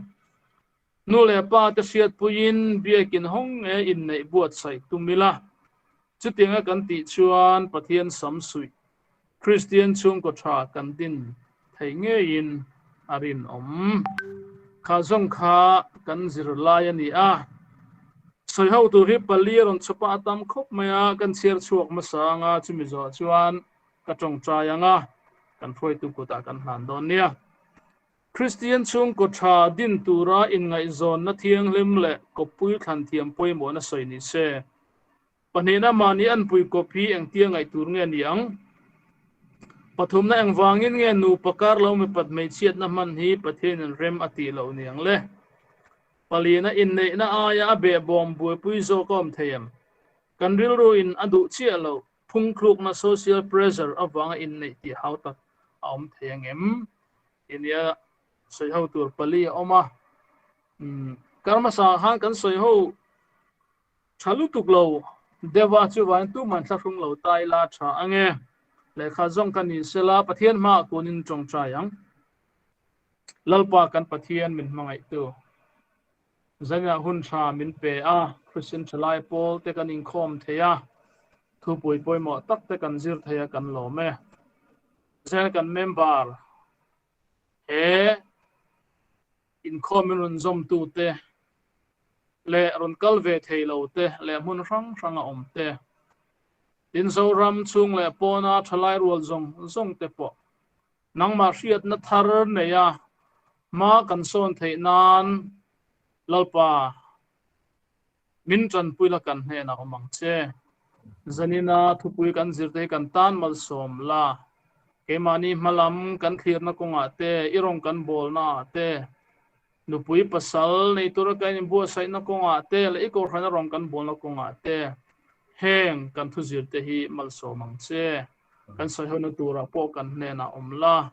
Nu leh pa te hriatpuiin biakin hawng nge inneih buatsaih tum ila, chutianga kan tih chuan Pathian sam suih Kristian chhungkaw tha kan din thei ngeiin a rinawm. Kha zawng kha kan zir lai a ni a. Sawi ho tur hi pali a rawn chhup a, a tam khawp mai a, kan chhiar chhuak hmasa ang a, chumi zawh chuan ka tawngtai ang a, kan hruaitu kutah kan hlan dawn nia. Kristian chhungkaw tha din tura inngaihzawnna thianghlim leh kawppui thlan thiam pawimawhna sawi ni se. Pahnihna mahni anpui kawp hi engtia ngaih tur nge ni ang? Pathumna engvangin nge nupa kar lo mipat hmeichhiatna hman hi Pathianin rem a tih loh ni ang le? Palina inneihna aia a behbawm buaipui zawk a awm thei em? Kan rilru in a duh chiah loh phungthlukna social pressure avanga inneih tih hau tak a awm thei ang em? Tia sawi ho tur pali a awm a. Kar hmasa khan kan sawi ho Tha lutuk lo deuh a, chuvangin tuman thlahrung lo ta ila tha ang e. Lehkha zawng ka ni sela, Pathian hmaah kunin tawngtai ang. Lalpa kan Pathian min hmangaihtu. Zaninah hun tha min pe a, Kristian thalai pawl te kan inkhawm thei a, thupui pawimawh tak te kan zir thei a kan lawm e. Zel kan member he Inkhawmin rawn zawmtute leh rawn kal ve thei lo te leh hmun hrang hrang a awm te, tin Zoram chhung leh pawna thalai rual zawng zawng te pawh nangmah hriatna thar neia hma kan sawn theih nan Lalpa Min tanpui la kan hnenah awm ang che. Zanina thupui kan zirte hi kan tan malsawm la. Keimahni hmalam kan thlirna kawngah te, i rawng kan bawlnaah te, nupui pasal nei tura kan inbuatsaihna kawngah te leh i kohhrana rawng kan bawlna kawngah te heng kan thuzirte hi malsawm ang che. Kan sawihona turah pawh kan hnenah awm la.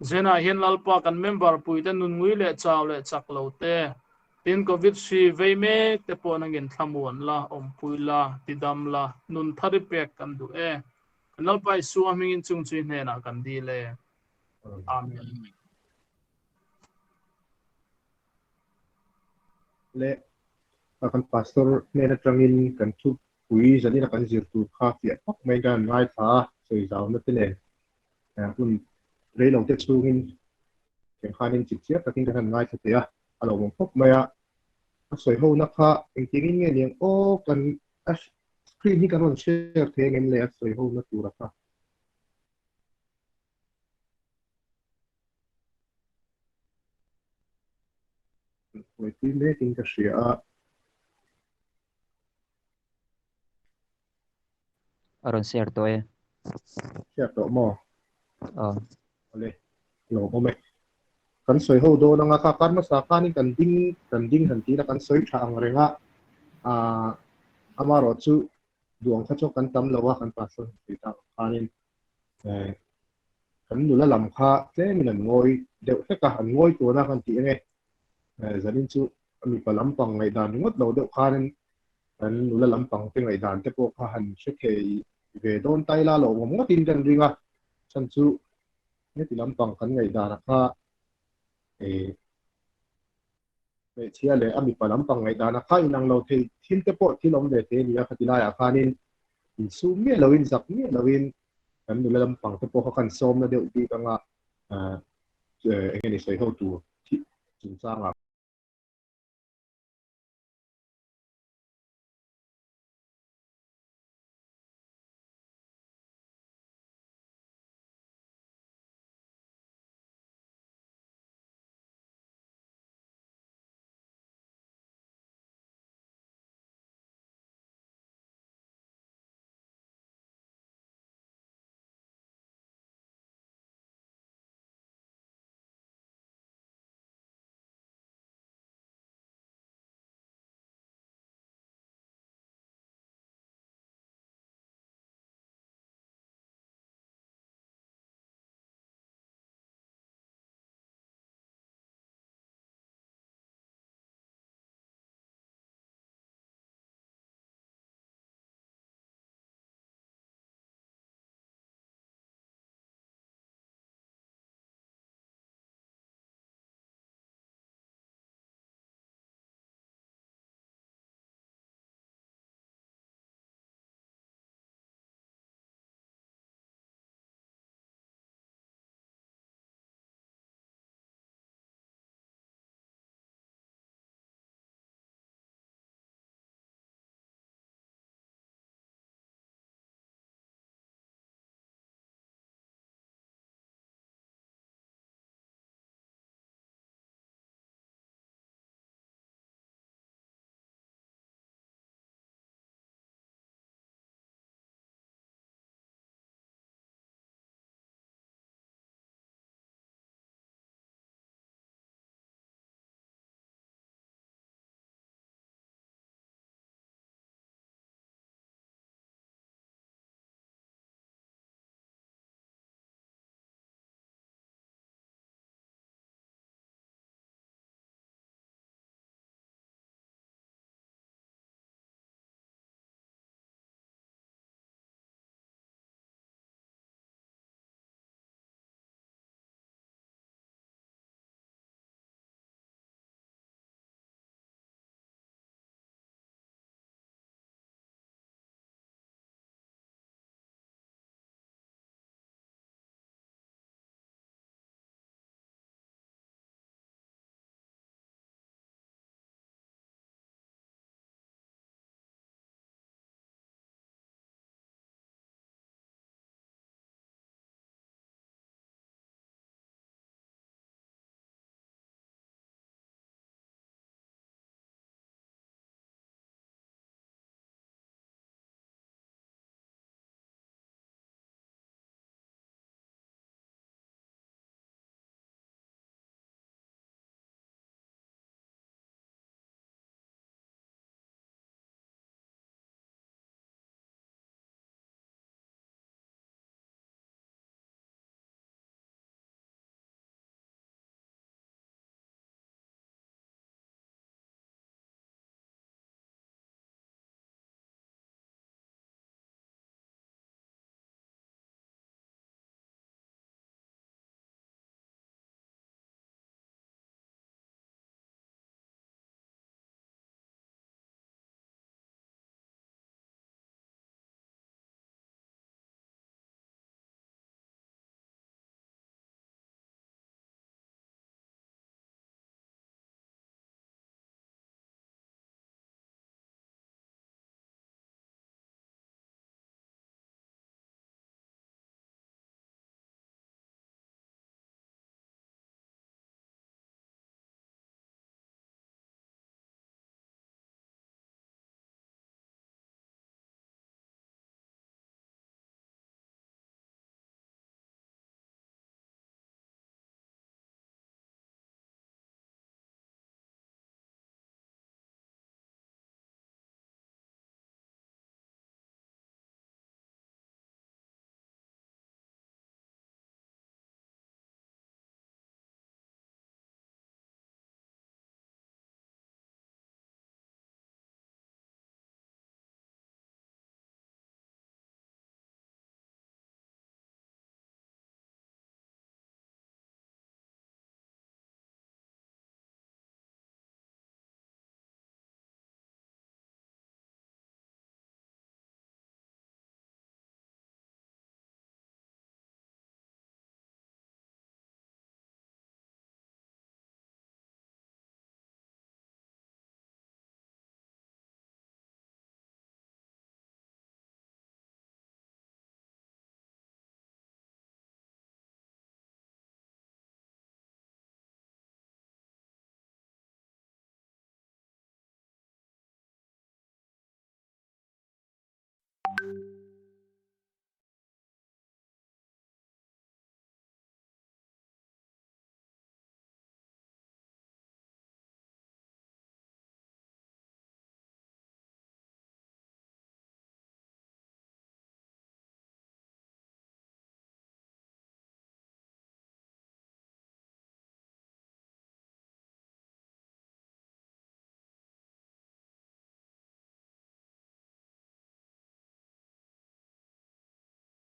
Zenah hian Lalpa kan member puite nun ngui leh chau leh chak lo te, Tin, Covid hri vei mek te pawh nangin thlamuan la, awmpui la, tidam la, nun thar i pek kan duh e. Kan Lalpa Isua hmingin chung chu i hnenah kan dil e. Amen. Leh kan pastor hnen atangin kan thupui zanina kan zir tur kha fiah tak mai kan ngaithla a, sawi zauna te nen hun reilo te chhungin tiang khanin chipchiar takin kan han ngaithla thei a. a lo awm khawp mai a, a sawi ho na kha engtiangin nge niang aw kan a screen hi kan rawn share thei ang em le a sawi ho na tura kha. Buaipui mekin ka hria a. A rawn share tawh e. Share tawh maw? Aw. Awle, lawmawm e. Kan sawi ho dawn anga kha kar hmasa khanin kan ding kan ding han tih ila kan sawi tha ang reng a, ah amaherawh chu duh ang kha chu kan tam lo a kan pastor han sawi tak ang khanin eh kan nula lam kha tlemin an ngawi deuh hlek a, an ngawi tun a kan tih ange eh zanin chu mipa lampang ngaihdan ringawt lo deuh khanin kan nula lampang te ngaihdan te pawh kha han hre thei ve dawn ta ila lawmawm ngawtin kan ring a, chhan chu heti lampang kan ngaihdan kha eh hmeichhia leh a mipa lampang ngaihdan kha inang lo thei thil te pawh thil awm ve thei a ni a, khati laiah khanin insum miah loin zak miah loin kan nula lampang te pawh kha kan sawmna deuh bik anga eh eng nge ni sawi ho tur chungchangah.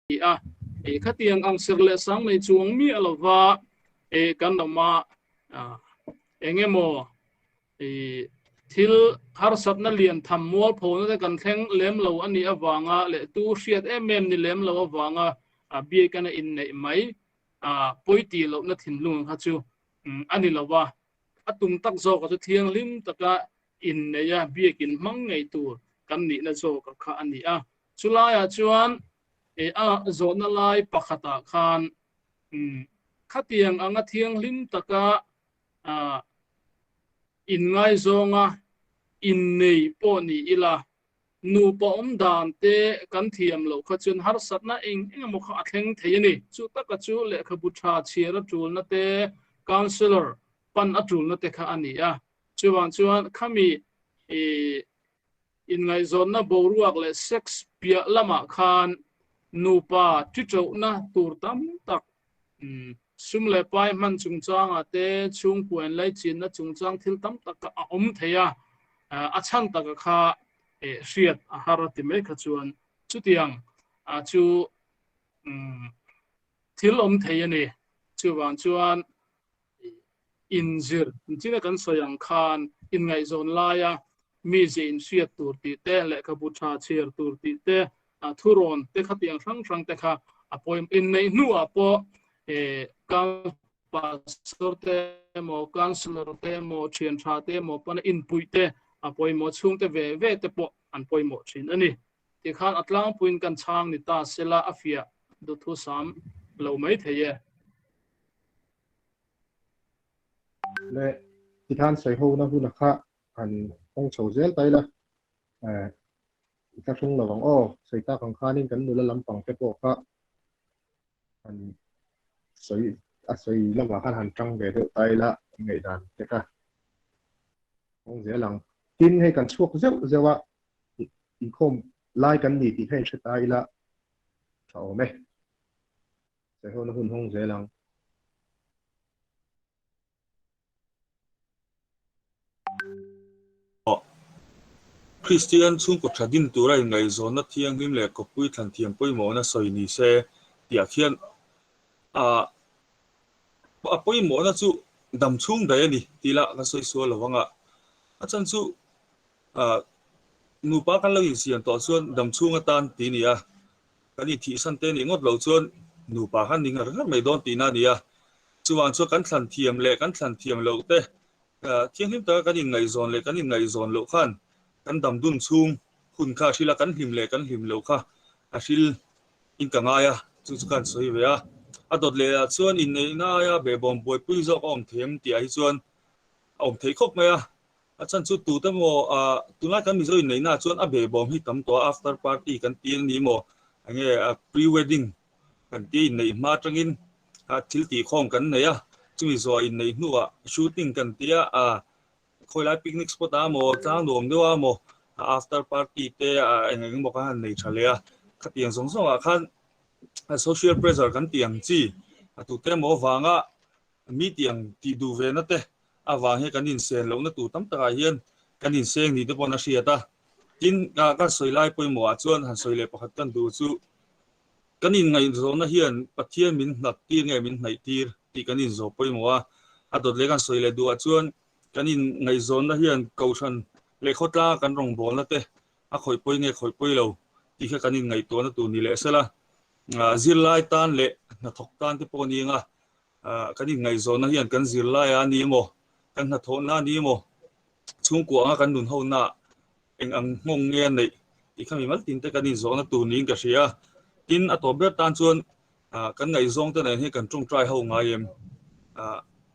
a. Khatiang ang serh leh sang nei chuang miah lova kan awm a, eng emaw thil harsatna lian tham mualphona te kan thleng lem lo a nih avanga leh tu hriat em em ni lem lo avanga biakina inneih mai pawi tih lohna thinlung kha chu a ni lo va. A tum tak zawka chu thianghlim taka inneih a biakin hmang ngei tur kan nihna zawka kha a ni a. Chulaiah chuan a zawhna lai pakhatah khan khatiang anga thianghlim taka inngaizawng innei pawh ni ila, nupa awm dan te kan thiam loh kha chuan harsatna eng eng emaw kha a thleng thei a ni. Chu taka chu lehkhabu tha chhiar a tulna te, counsellor pan a tulna te kha a ni a. Chuvang chuan khami Inngaihzawnna boruak leh sex piah lamah khan nupa ṭiṭohna tur tam tak, sum leh pai hman chungchangah te, chhungkua inlaichinna chungchang thil tam tak kha a awm thei a, a chhan taka kha hriat a har a ti mai kha chuan chutiang chu thil awm thei a ni. Chuvang chuan inzir china kan sawi ang khan inngaihzawn laia mize inhriat tur tih te, lehkhabu tha chhiar tur tih te, thurawn te khatiang hrang hrang te kha a pawimawh. Inneih hnuah pawh pastor te emaw, councillor te emaw, thian tha te emaw pawn inpuih te a pawimawh, chhungte ve ve te pawh an pawimawh thin a ni. Tikhan a tlangpuiin kan chhang ni ta sela a fiah duhthusam lo mai thei e. Le tikhan sawi ho na hun a kha han hawng chho zel ta ila eh i tla hrung lo ang aw sawi tak ang khanin kan nula lampang te pawh kha han sawi a sawi lamah khan han tang ve deuh ta ila ngaihdan te kha hawng zel ang. Tin hei kan chhuak zeuh zeuh a inkhawm lai kan ni tih kha in hre ta ila tha awm e. Sawi ho na hun hawng zel ang. Kristian chhungkaw tha din tura inngaihzawnna thianghlim leh kawppui thlan thiam pawimawhna sawi ni se tih khian a pawimawhna chu dam chhung daih a ni tih lah ka sawi sual lo vang a. A chhan chu nupa kan lo insiam tawh chuan dam chhung atan ti a ni a. Kan inthihsan te nih ngawt loh chuan nupa khan ni ngar ngar mai dawn tihna a ni a. Chuvang chuan kan thlan thiam leh kan thlan thiam loh te, thianghlim taka kan inngaihzawn leh kan inngaihzawn loh khan kan dam dun chhung hun kha a hril a, kan hlim leh kan hlim loh kha a hril in ka ngai a, chu chu ka han sawi ve a. A dawt leh ah chuan inneihna aia behbawm buaipui zawk a awm thei em tih ah hi chuan a awm thei khawp mai a. A chhan chu tute maw ah tunlai kan Mizo inneihna ah chuan a behbawm hi tam tawh a, after party kan ti a ni maw enge pre wedding kan tia inneih hma atangin thil tih khawm kan nei a, chumi zawh inneih hnuah shooting kan tia ah khawilai picnic spot ah maw tlang nuam deuh ah maw after party te eng eng emaw kha han nei tha leh a, khatiang zawng zawng ah khan social pressure kan tih ang chi a tute emaw avanga mi tih ang tih duh ve na te avang hian kan insen lohna tur tam takah hian kan inseng ni te paw'n a hriat a. Tin, ka sawi lai pawimawhah chuan han sawi leh pakhat kan duh chu kan inngaihzawnna hian Pathian min hnat tir nge min hnaih tir tih kan inzawh pawimawh a. A dawt leh kan sawi leh duhah chuan kan inngaihzawnna hian Kohhran leh khawtlanga kan rawngbawlna te a khawih pawi nge khawih pawi lo tih kha kan inngaihtuahna tur ni leh sela. Zirlai tan leh hnathawk tan te pawh a ni ang a, Kan inngaihzawnna hian kan zirlai a ni emaw, kan hnathawhna a ni emaw, chhungkua anga kan nun hona eng ang nghawng nge a neih tih kha mimal tin te kan inzawhna tur niin ka hria a. Tin, a tawp ber tan chuan kan ngaihzawng te nen hian kan tawngtai ho ngai em?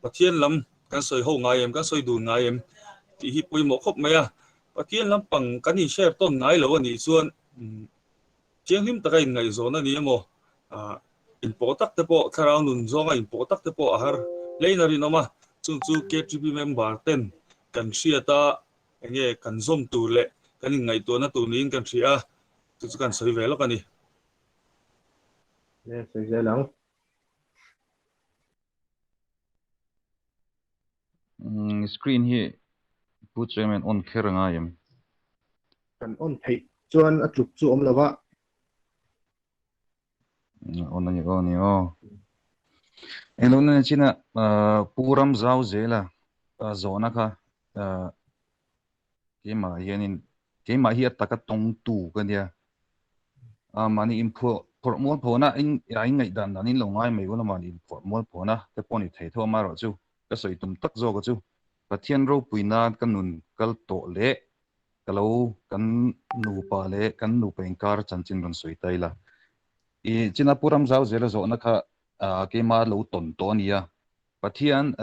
Pathian lam kan sawi ho ngai em? Kan sawi dun ngai em? Tih hi pawimawh khawp mai a. Pathian lampang kan inshare tawn ngai lo a nih chuan Thianghlim taka inngaihzawn a ni emaw, inpawh tak te pawh, thlarau nun zawnga inpawh tak te pawh a har hlein a rinawm a, chung chu KTP member ten kan hriat a, enge kan zawm tur leh kan inngaihtuahna tur niin kan hria a, chu chu kan sawi ve lawk a ni. Nge sawi zel ang. Screen hi Pu Chairman on kher a ngai em? Kan on theih chuan a tluk chu awm lo va. On a ni aw ni aw. Englo na ni chin a Pu Ramzau zela zawhna kha keimah hianin keimah hi a taka tawngtu ka nia. Mahni inphuah phawrh mual phawna in a inngaihdan dan in lo ngai mai ula mahni inphawrh mual phawna te pawh ni thei tho amaherawhchu ka sawi tum tak zawk a chu Pathian ropui nan ka nun kal tawh leh ka lo kan nupa leh kan nupa inkar chanchin rawn sawi ta ila. I china Pu Ramzau zela zawhna kha keima lo tawn tawh a nia. Pathian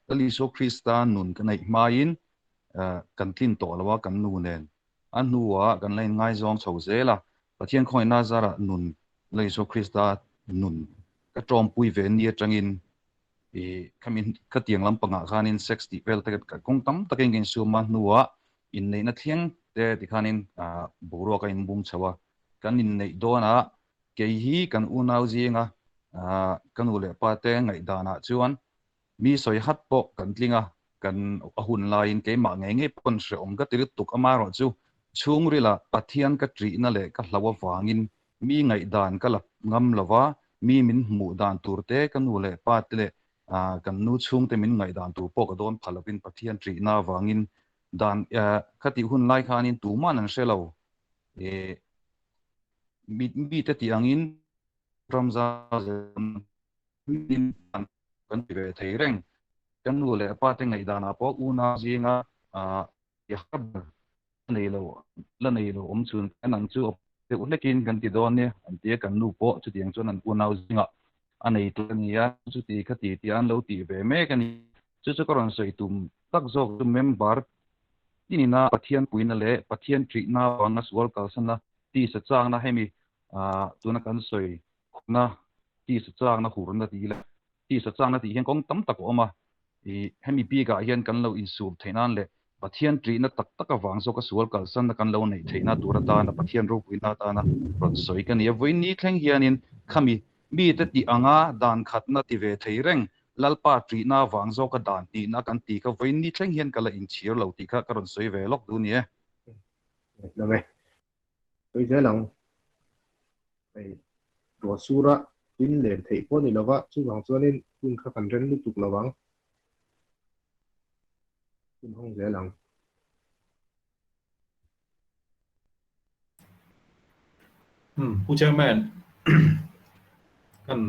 Lal Isua Krista nun ka neih hmain kan tlin tawh lo a kan nu nen. A hnuah kan la inngaizawng chho zel a. Pathian khawngaihna zarah nun Lal Isua Krista nun ka tawmpui ve ni atangin I khami khatiang lampangah khanin sex tih vel te kawng tam takin ka insum a, hnuah inneihna thleng te tikhanin boruak a inbung chho a. Kan inneih dawnah kei hi kan unau zinga ka nu leh pa te ngaihdanah chuan mi sawi hat pawh kan tling a, kan a hun laiin keimah ngei ngei pawn hrehawm ka ti lutuk amaherawhchu chhungrila Pathian ka ṭihna leh ka hlau avangin Mi ngaihdan ka la ngam lo va, mi min hmuh dan tur te, ka nu leh pa te leh kan nu chhungte min ngaihdan tur pawh ka dawn pha lovin Pathian ṭihna avangin dan kha tih hun lai khanin tuman an hre lo. Mite tih angin ramza kan ti ve thei reng. Ka nu leh pa te ngaihdanah pawh unau zinga i har ber. Nei lo, la nei lo awm chhun kan ang chu deuh hlekin kan ti dawn nia an ti a, kan nu pawh chutiang chuan an unau zingah a nei tur a ni a, chuti kha ti tih an lo tih ve mek a ni. Chu chu ka rawn sawi tum tak zawk chu member tinina Pathian puina leh Pathian ṭihna avanga sual kalsana tisa chakna hemi tuna kan sawi hurna tisa chakna hurna tih ila tisa chakna tih hian kawng tam tak a awm a, ih hemi bikah hian kan lo insum theih nan leh Pathian ṭihna tak tak avang zawka sual kalsanna kan lo neih theihna tur atana Pathian ropuina atana rawn sawi ka ni a. Vawiin ni thleng hianin khami mite tih anga dan khatna ti ve thei reng Lalpa ṭihna avang zawka dan tihna kan ti kha vawiin ni thleng hian ka la inchhir lo tih kha ka rawn sawi ve lawk duh ni e. Ngaihnawm e. Sawi zel ang. Hei ruah sura tin len theih pawh a ni lova, chuvang chuanin hun kha kan ren lutuk lo ang. Hun hawng zel ang. Hmm, Pu Chairman, kan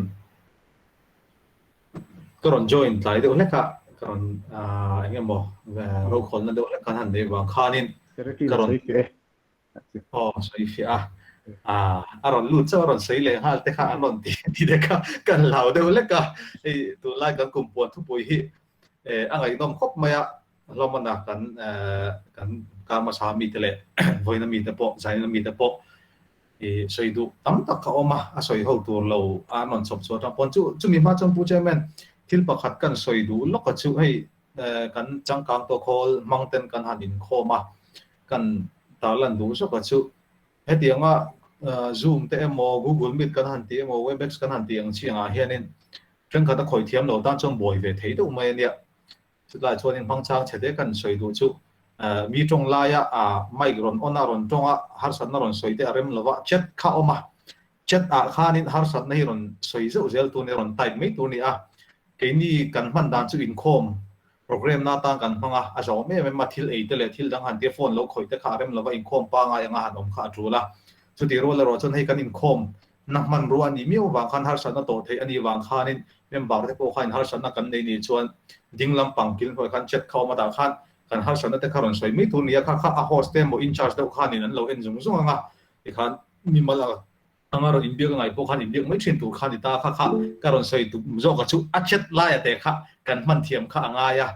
ka rawn join tlai deuh hlek a, ka rawn eng emaw rokhawlna deuh hlek kan han neih vang khanin ka rawn Aw, sawi fiah a. Ah, a rawn lut chauh a rawn sawi leh nghal te kha an rawn ti ti te kha kan hlau deuh lek a. Hei tunlai kan kum puan thupui hi eh a ngaihnawm khawp mai a, hlawmana kan eh kan kar hmasa mite leh vawiina mite pawh zaina mite pawh ih sawi duh tam tak a awm a, a sawi ho tur lo a an rawn chawp chhuah atang pawn chu chumi hma chuan Pu Chairman thil pakhat kan sawi duh lawk a chu hei eh kan changkang tawh khawl hmang ten kan han inkhawm a. Kan tarlan duh zawk a chu hetianga Zoom te emaw Google Meet kan han tih emaw Webex kan han tih ang chi angah hianin thenkhat a khawih thiam lo tan chuan buai ve thei deuh mai a nia. Chutlai chuanin hmangchang chhe te kan sawi duh chu mi tawng laia mic rawn on a rawn tawng a harsatna rawn sawi te a rem lova chat kha awm a chat ah khanin harsatna hi rawn sawi zeuh zel tur ni rawn type mai tur ni a keini kan hman dan chu inkhawm Program na atan kan hmang a, a zawm em em a, thil ei te leh thil dang han tia phone lo khawih te kha a rem lova inkhawm pangai anga han awm kha a tul a. Chutih rual erawh chuan hei kan inkhawm na hmanrua a nih miau vang khan harsatna tawh theih a nih vang khanin member te pawh khain harsatna kan nei nih chuan ding lampang kil hnuai khan chat kha awm a dah khan kan harsatna te kha rawn sawi mai tur nia kha kha a host te emaw in charge deuh khanin an lo en zung zung anga tikhan mimal a Anga rawn inbiak a ngaih pawh khan inbiak mai thin tur kha a ni ta kha kha ka rawn sawi tum zawk a chu a chat laia te kha kan hman thiam kha a ngai a,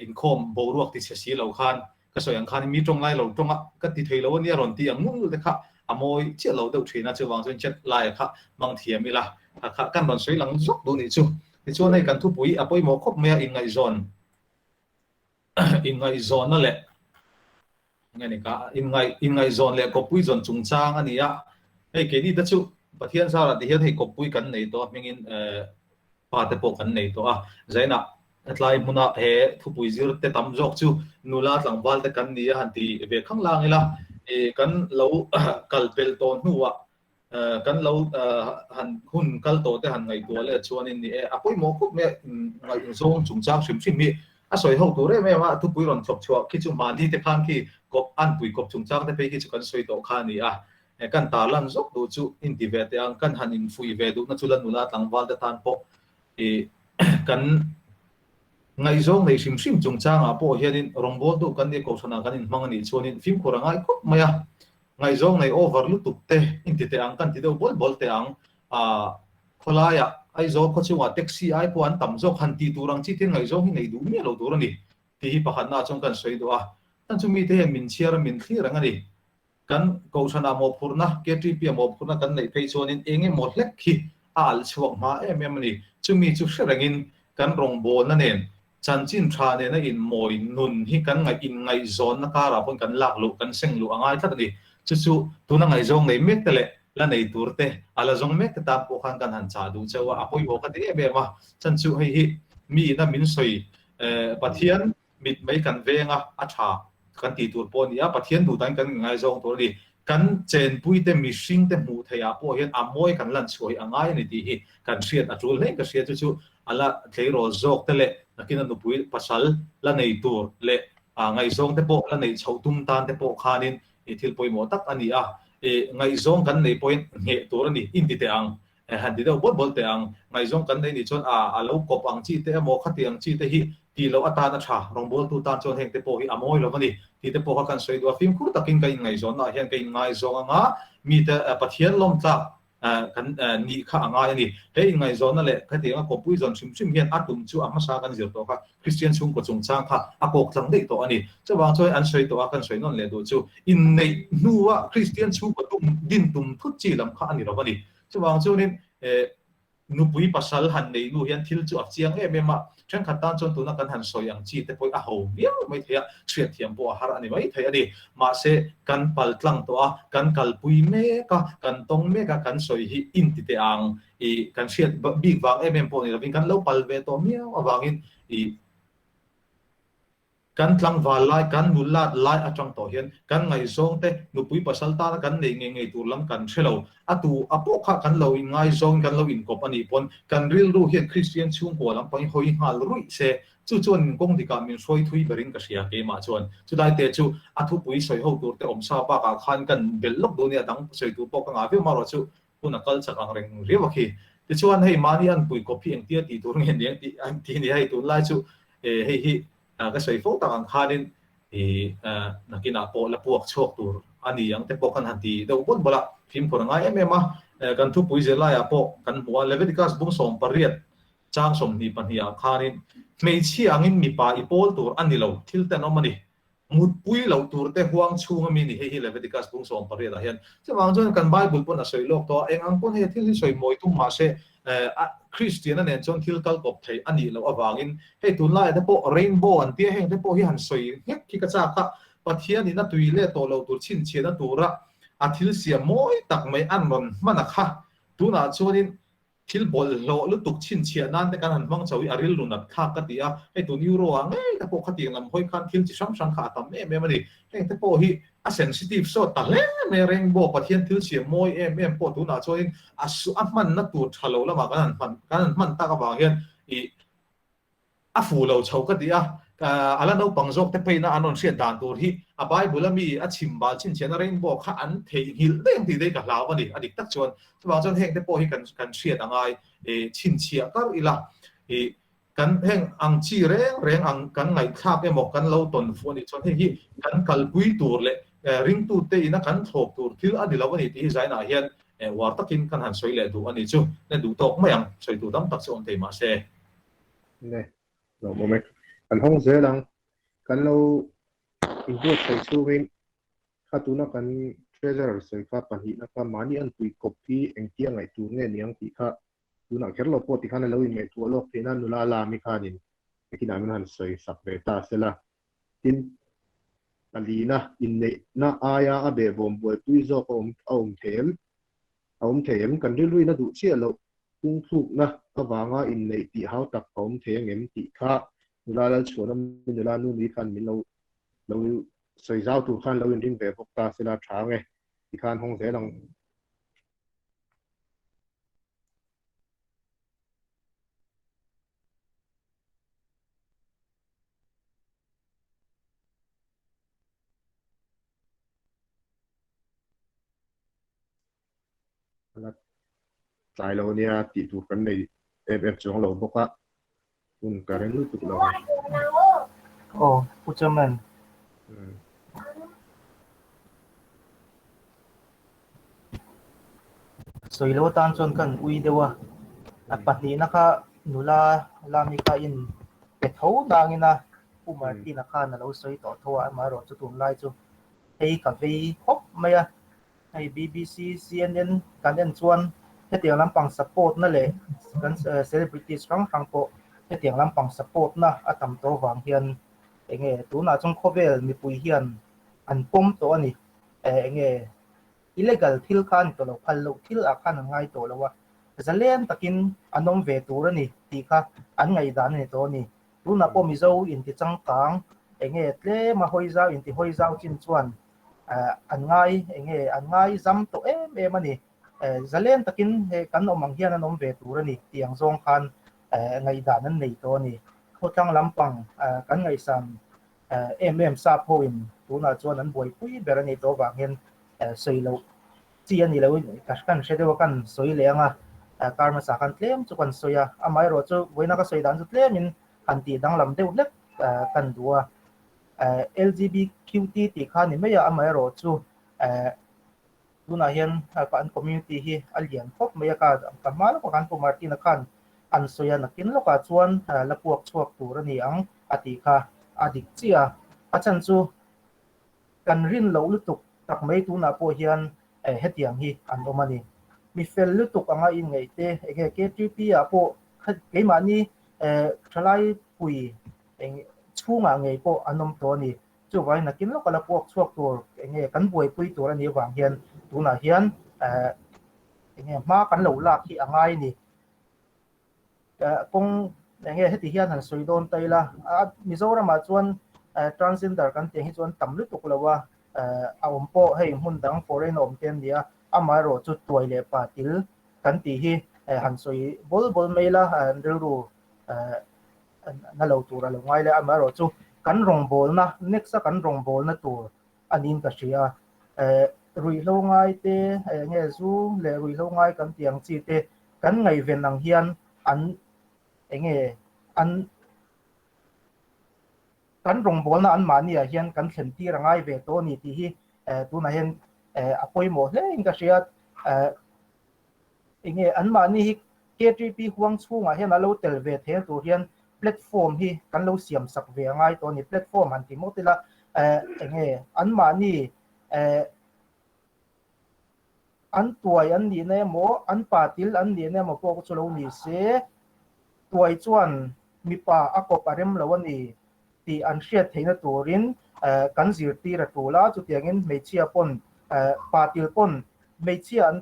inkhawm boruak ti chhe si lo khan ka sawi ang khan mi tawng lai lo tawng a ka ti thei lo a nia rawn ti ang nul nul te kha a mawi chiah lo deuh thin a, chuvang chuan chat laia kha hmang thiam ila kha kha kan rawn sawi lang zawk duh nih chu. Tichuan hei kan thupui a pawimawh khawp mai a inngaihzawn inngaihzawnna leh Nge ni ka inngaih inngaihzawn leh kawppui zawn chungchang a ni a, hei keini te chu Pathian zarah ti hian hei kawppui kan nei tawh a hmingin eh pa te pawh kan nei tawh a, zainah tlai hmuna he thupui zir te tam zawk chu nula tlangval te kan ni a han ti ve khang lang ila, ih kan lo kal pel tawh hnuah. Kan lo han hun kal tawh te han ngaihtuah leh chuanin ni e, a pawimawh khawp mai a, ngaihzawng chungchang hrim hrim hi a sawi ho tur em em a, thupui rawn chhawp chhuah khi chu mahni te khan khi kawp anpui kawp chungchang te phei khi chu kan sawi tawh kha a ni a, kan tarlan zawk duh chu inti ve teh ang, kan han infuih ve duhna chu la nula tlangval te tan pawh i kan ngaihzawng nei hrim hrim chungchangah pawh hianin rawngbawltu kan nih kohhranah kan inhmang a nih chuanin fimkhur a ngai khawp mai a, ngaihzawng nei over lutuk te inti teh ang kan ti deuh bawl bawl teh ang, ah khawlaiah Aizawl khawchhungah taxi ai pawh an tam zawk han tih tur ang chi te ngaihzawng hi nei duh miah lo tur a ni tih hi pakhatnaah chuan kan sawi duh a, chhan chu mite hian min chhiar a min thlir ang a ni. Kan Kohhranah mawhphurhna, KTP-a mawhphurhna kan neih phei chuanin eng emaw hlek hi a alh chhuak hma em em a ni. Chumi chu hre rengin kan rawngbawlna nen, chanchin tha nena inmawi nun hi kan ngaih inngaihzawnna karah pawhin kan lak luh, kan seng luh a ngai tlat a ni. Chu chu tuna ngaihzawng nei mek te leh la nei tur te, a la zawng mek te tan pawh khan kan han chah duh cheu a, a pawimawh ka ti em em a. Chan chu hei hi mi ina min sawi Pathian Mit mai kan veng a, a tha kan tih tur pawh a ni a, Pathian duh danin kan ngaizawng tur a ni. Kan chenpuite mihringte hmuh theih ah pawh hian a mawi kan lan chhuah hi a ngai a ni tih hi kan hriat a tul hle ka hria. Chu chu a la tleirawl zawk te leh nakin a nupui pasal la nei tur leh ngaihzawng te pawh la neih chhoh tum tan te pawh khanin thil pawimawh tak a ni a. Ngaihzawng kan neih pawhin ngheh tur a ni inti teh ang. Han ti deuh bawl bawl teh ang. Ngaihzawng kan nei nih chuan a a lo kawp ang chi te emaw khati ang chi te hi tih loh atan a tha, rawngbawltu tan chuan heng te pawh hi a mawi lo a ni tih te pawh kha kan sawi duh a. Fimkhur takin ka inngaihzawnnaah hian ka inngaizawng anga mite Pathian lawmtlak kan nih kha a ngai a ni. He inngaihzawnna leh khatianga kawppui zawn hrim hrim hian a tum chu a hmasa kan zir tawh kha Kristian chhungkaw chungchang kha a kawk tlang daih tawh a ni. Chuvang chuan an sawi tawh a, kan sawi nawn leh duh chu inneih hnua Kristian chhungkaw tum din tum thut chi lam kha a ni lo a ni. Chuvang chuanin nupui pasal han nei nu hian thil chu a chiang em em a, thenkhat tan chuan tuna kan han sawi ang chi te pawh hi a ho viau mai thei a, hriatthiam pawh a har a ni mai thei a ni. Mahse, kan pal tlang tawh a, kan kalpui mek a, kan tawng mek a, kan sawi hi inti teh ang i kan hriat bik vang em em pawh ni lovin kan lo pal ve tawh miau avangin i Kan tlangval lai, kan nulat lai atang tawh hian kan ngaihzawng te, nupui pasal tana kan neih ngei ngei tur lam kan hre lo. A tu a pawh kha kan lo inngaizawngin kan lo inkawp a nih pawn kan rilru hian Kristian chhungkua lam pangin hawi nghal ruih se, chu chuan min kawng dikah min hruai thui berin ka hria keimah chuan. Chulai te chu a thupui sawi ho tur te awmsa bakah khan kan belh lawk duh nia dang sawi tur pawh ka ngah viau marawh chu hun a kal chak ang reng riau a khi. Tichuan hei mahni an pui kawp hi engtia tih tur nge ni ang tih an ti nia hei tunlai chu hei hi ka sawi fo tak ang khanin nakinah pawh la puak chhuak tur a ni ang te pawh kan han ti deuh bawl bawl a, fimkhur a ngai em em a, kan thupui zirlaiah pawh kan hmu a, Leviticus bung 18 chang 22 ah khanin hmeichhia angin mipa i pawl tur a ni lo thil tenawm a ni. Mutpui loh tur te huang chhung ami ni hei hi Leviticus bung 18 ah hian. Chuvang chuan kan Bible pawn a sawi lawk tawh a, eng ang pawn hei thil hi sawi mawi tum mahse a Christian-a nen chuan thil kal kawp thei a nih loh avangin hei tunlaiah te pawh rainbow an tia heng te pawh hi han sawi nghek hi ka chak a, Pathian in a tui leh tawh loh tur chhinchhiahna tura a thil siam mawi tak mai an rawn hman a kha tunah chuanin Thil bawlhhlawh lutuk chhinchhiah nan te kan han hmang chauh hi a rilru nat thlak ka ti a, hei tun Euro ah ngei te pawh khatiang lam hawi khan thil chi hrang hrang kha a tam em em a ni. Heng te pawh hi a sensitive sawt ta hle mai a, rainbow Pathian thil chhiah mawi em em pawh tunah chuanin a a hmanna tur tha lo lamah kan han hman kan han hman tak avang hian ih A fu lo chho ka ti a, a la naupang zawk te pheina an rawn hriat dan tur hi a Bible a mi a chhim bal chhinchhiahna rainbow kha an theihnghilh daih ang tih daih ka hlau a ni, a dik tak chuan. Chuvang chuan heng te pawh hi kan kan hriat a ngai chhinchhiah kar ila i kan heng ang chi reng reng ang kan ngaihthlak emaw kan lo tawn fuh a nih chuan hei hi kan kalpui tur leh ringtute ina kan thlawp tur thil a ni lo a ni tih hi zainah hian uar takin kan han sawi leh duh a ni chu. Na duh tawk mai ang, sawi tur tam tak chu awm thei mahse. Ne, lo awm e. Kan hawng zel ang. Kan lo inbuatsaih chhungin kha tuna kan treasurer sawi kha pahnihna kha mahni an pui kawp hi engtia ngaih tur nge niang tih kha tunah kher lo pawh tikhan a lo inngaihtuah lawk theihna nula lami khanin nakinah min han sawi sak ve ta sela. Tin, palina inneihna aia a behbawm buaipui zawk a awm a awm thei em? A awm thei em? Kan rilruin a duh chiah loh Phungthlukna avanga inneih tih hau tak a awm thei angem tih kha nula Lalchhuana nula Nuni khan min lo lo sawi zau tur khan lo inring ve bawk ta sela tha ang e tikhan hawng zel ang. A la tlai lo nia tih tur kan nei em em chuang lo bawk a, hun ka rem lutuk lo ang. Aw, Pu Chairman. Sawi lo atan chuan kan ui deuh a, a pahnihna kha nula lami kha in pe tho nangin a Pu Martina khan a lo sawi tawh tho a, amaherawhchu tunlai chu hei ka vei khawp mai a, Hei BBC, CNN kan en chuan hetiang lampang support na leh kan celebrities hrang hrang pawh hetiang lampang support na a tam tawh vang hian enge tunah chuan khawvel mipui hian an pawm tawh a ni. Enge illegal thil kha a ni tawh lo, phal loh thil ah khan an ngai tawh lo a, zalen takin an awm ve tur a ni tih kha an ngaihdan a ni tawh a ni. Tunah pawh Mizo intichangkang enge tlema hawi zau intihawi zau chin chuan an ngai enge an ngai zam tawh em em a ni. Zalen takin he kan awm ang hian an awm ve tur a ni tih ang zawng khan ngaihdan an nei tawh a ni. Khawtlang lampang kan ngaihsan em em sap hoin tunah chuan an buaipui ber a nih tawh avang hian sawi loh chi a ni lo kan hre deuh a kan sawi leh ang a, kar hmasa khan tlem chu kan sawi a, amaherawhchu vawiina ka sawi dan chu tlemin han tih danglam deuh hlek kan duh a. LGBQT tih kha ni mai a, amaherawhchu tunah hian an community hi a lian khawp mai a, ka hma lawkah khan Pu Martina khan an sawi a, nakin lawkah chuan la puak chhuak tur a ni ang a tih kha a dik chiah a, a chhan chu kan rin loh lutuk tak mai tunah pawh hian hetiang hi an awm a ni. Mi fel lutuk anga inngeih te enge KTP ah pawh keimahni thalai pui eng chhungah ngei pawh an awm tawh a ni. Chuvangin nakin lawka la puak chhuak tur enge kan buaipui tur a nih avang hian tunah hian enge hma kan lo lak hi a ngai a ni. Kawng enge heti hian han sawi dawn ta ila, Mizoramah chuan transgender kan tih ang hi chuan tam lutuk lo a, a awm pawh hei hmun dang foreign a awm te an ni a, amaherawhchu tuai leh pa til kan tih hi han sawi bawl bawl mai ila rilru na lo tur a lo ngai leh a, amaherawhchu kan rawngbawlna next a kan rawngbawlna tur a niin ka hria a, ruihhlo ngai te enge zu leh ruihhlo ngai kan tih ang chi te kan ngaihven ang hian an enge an kan rawngbawlna an mahni ah hian kan thlen tir a ngai ve tawh a ni tih hi tunah hian a pawimawh hle in ka hria. Enge anmahni hi KTP huang chhungah hian a lo tel ve thei tur hian platform hi kan lo siam sak ve a ngai tawh a ni. Platform han ti mawt ila enge anmahni an tuai an nihna emaw an pa til an nihna emaw pawh chu lo ni se tuai chuan mipa a kawp a rem lo a ni tih an hriat theihna turin kan zirtir a tul a, chutiangin hmeichhia pawn pa til pawn hmeichhia an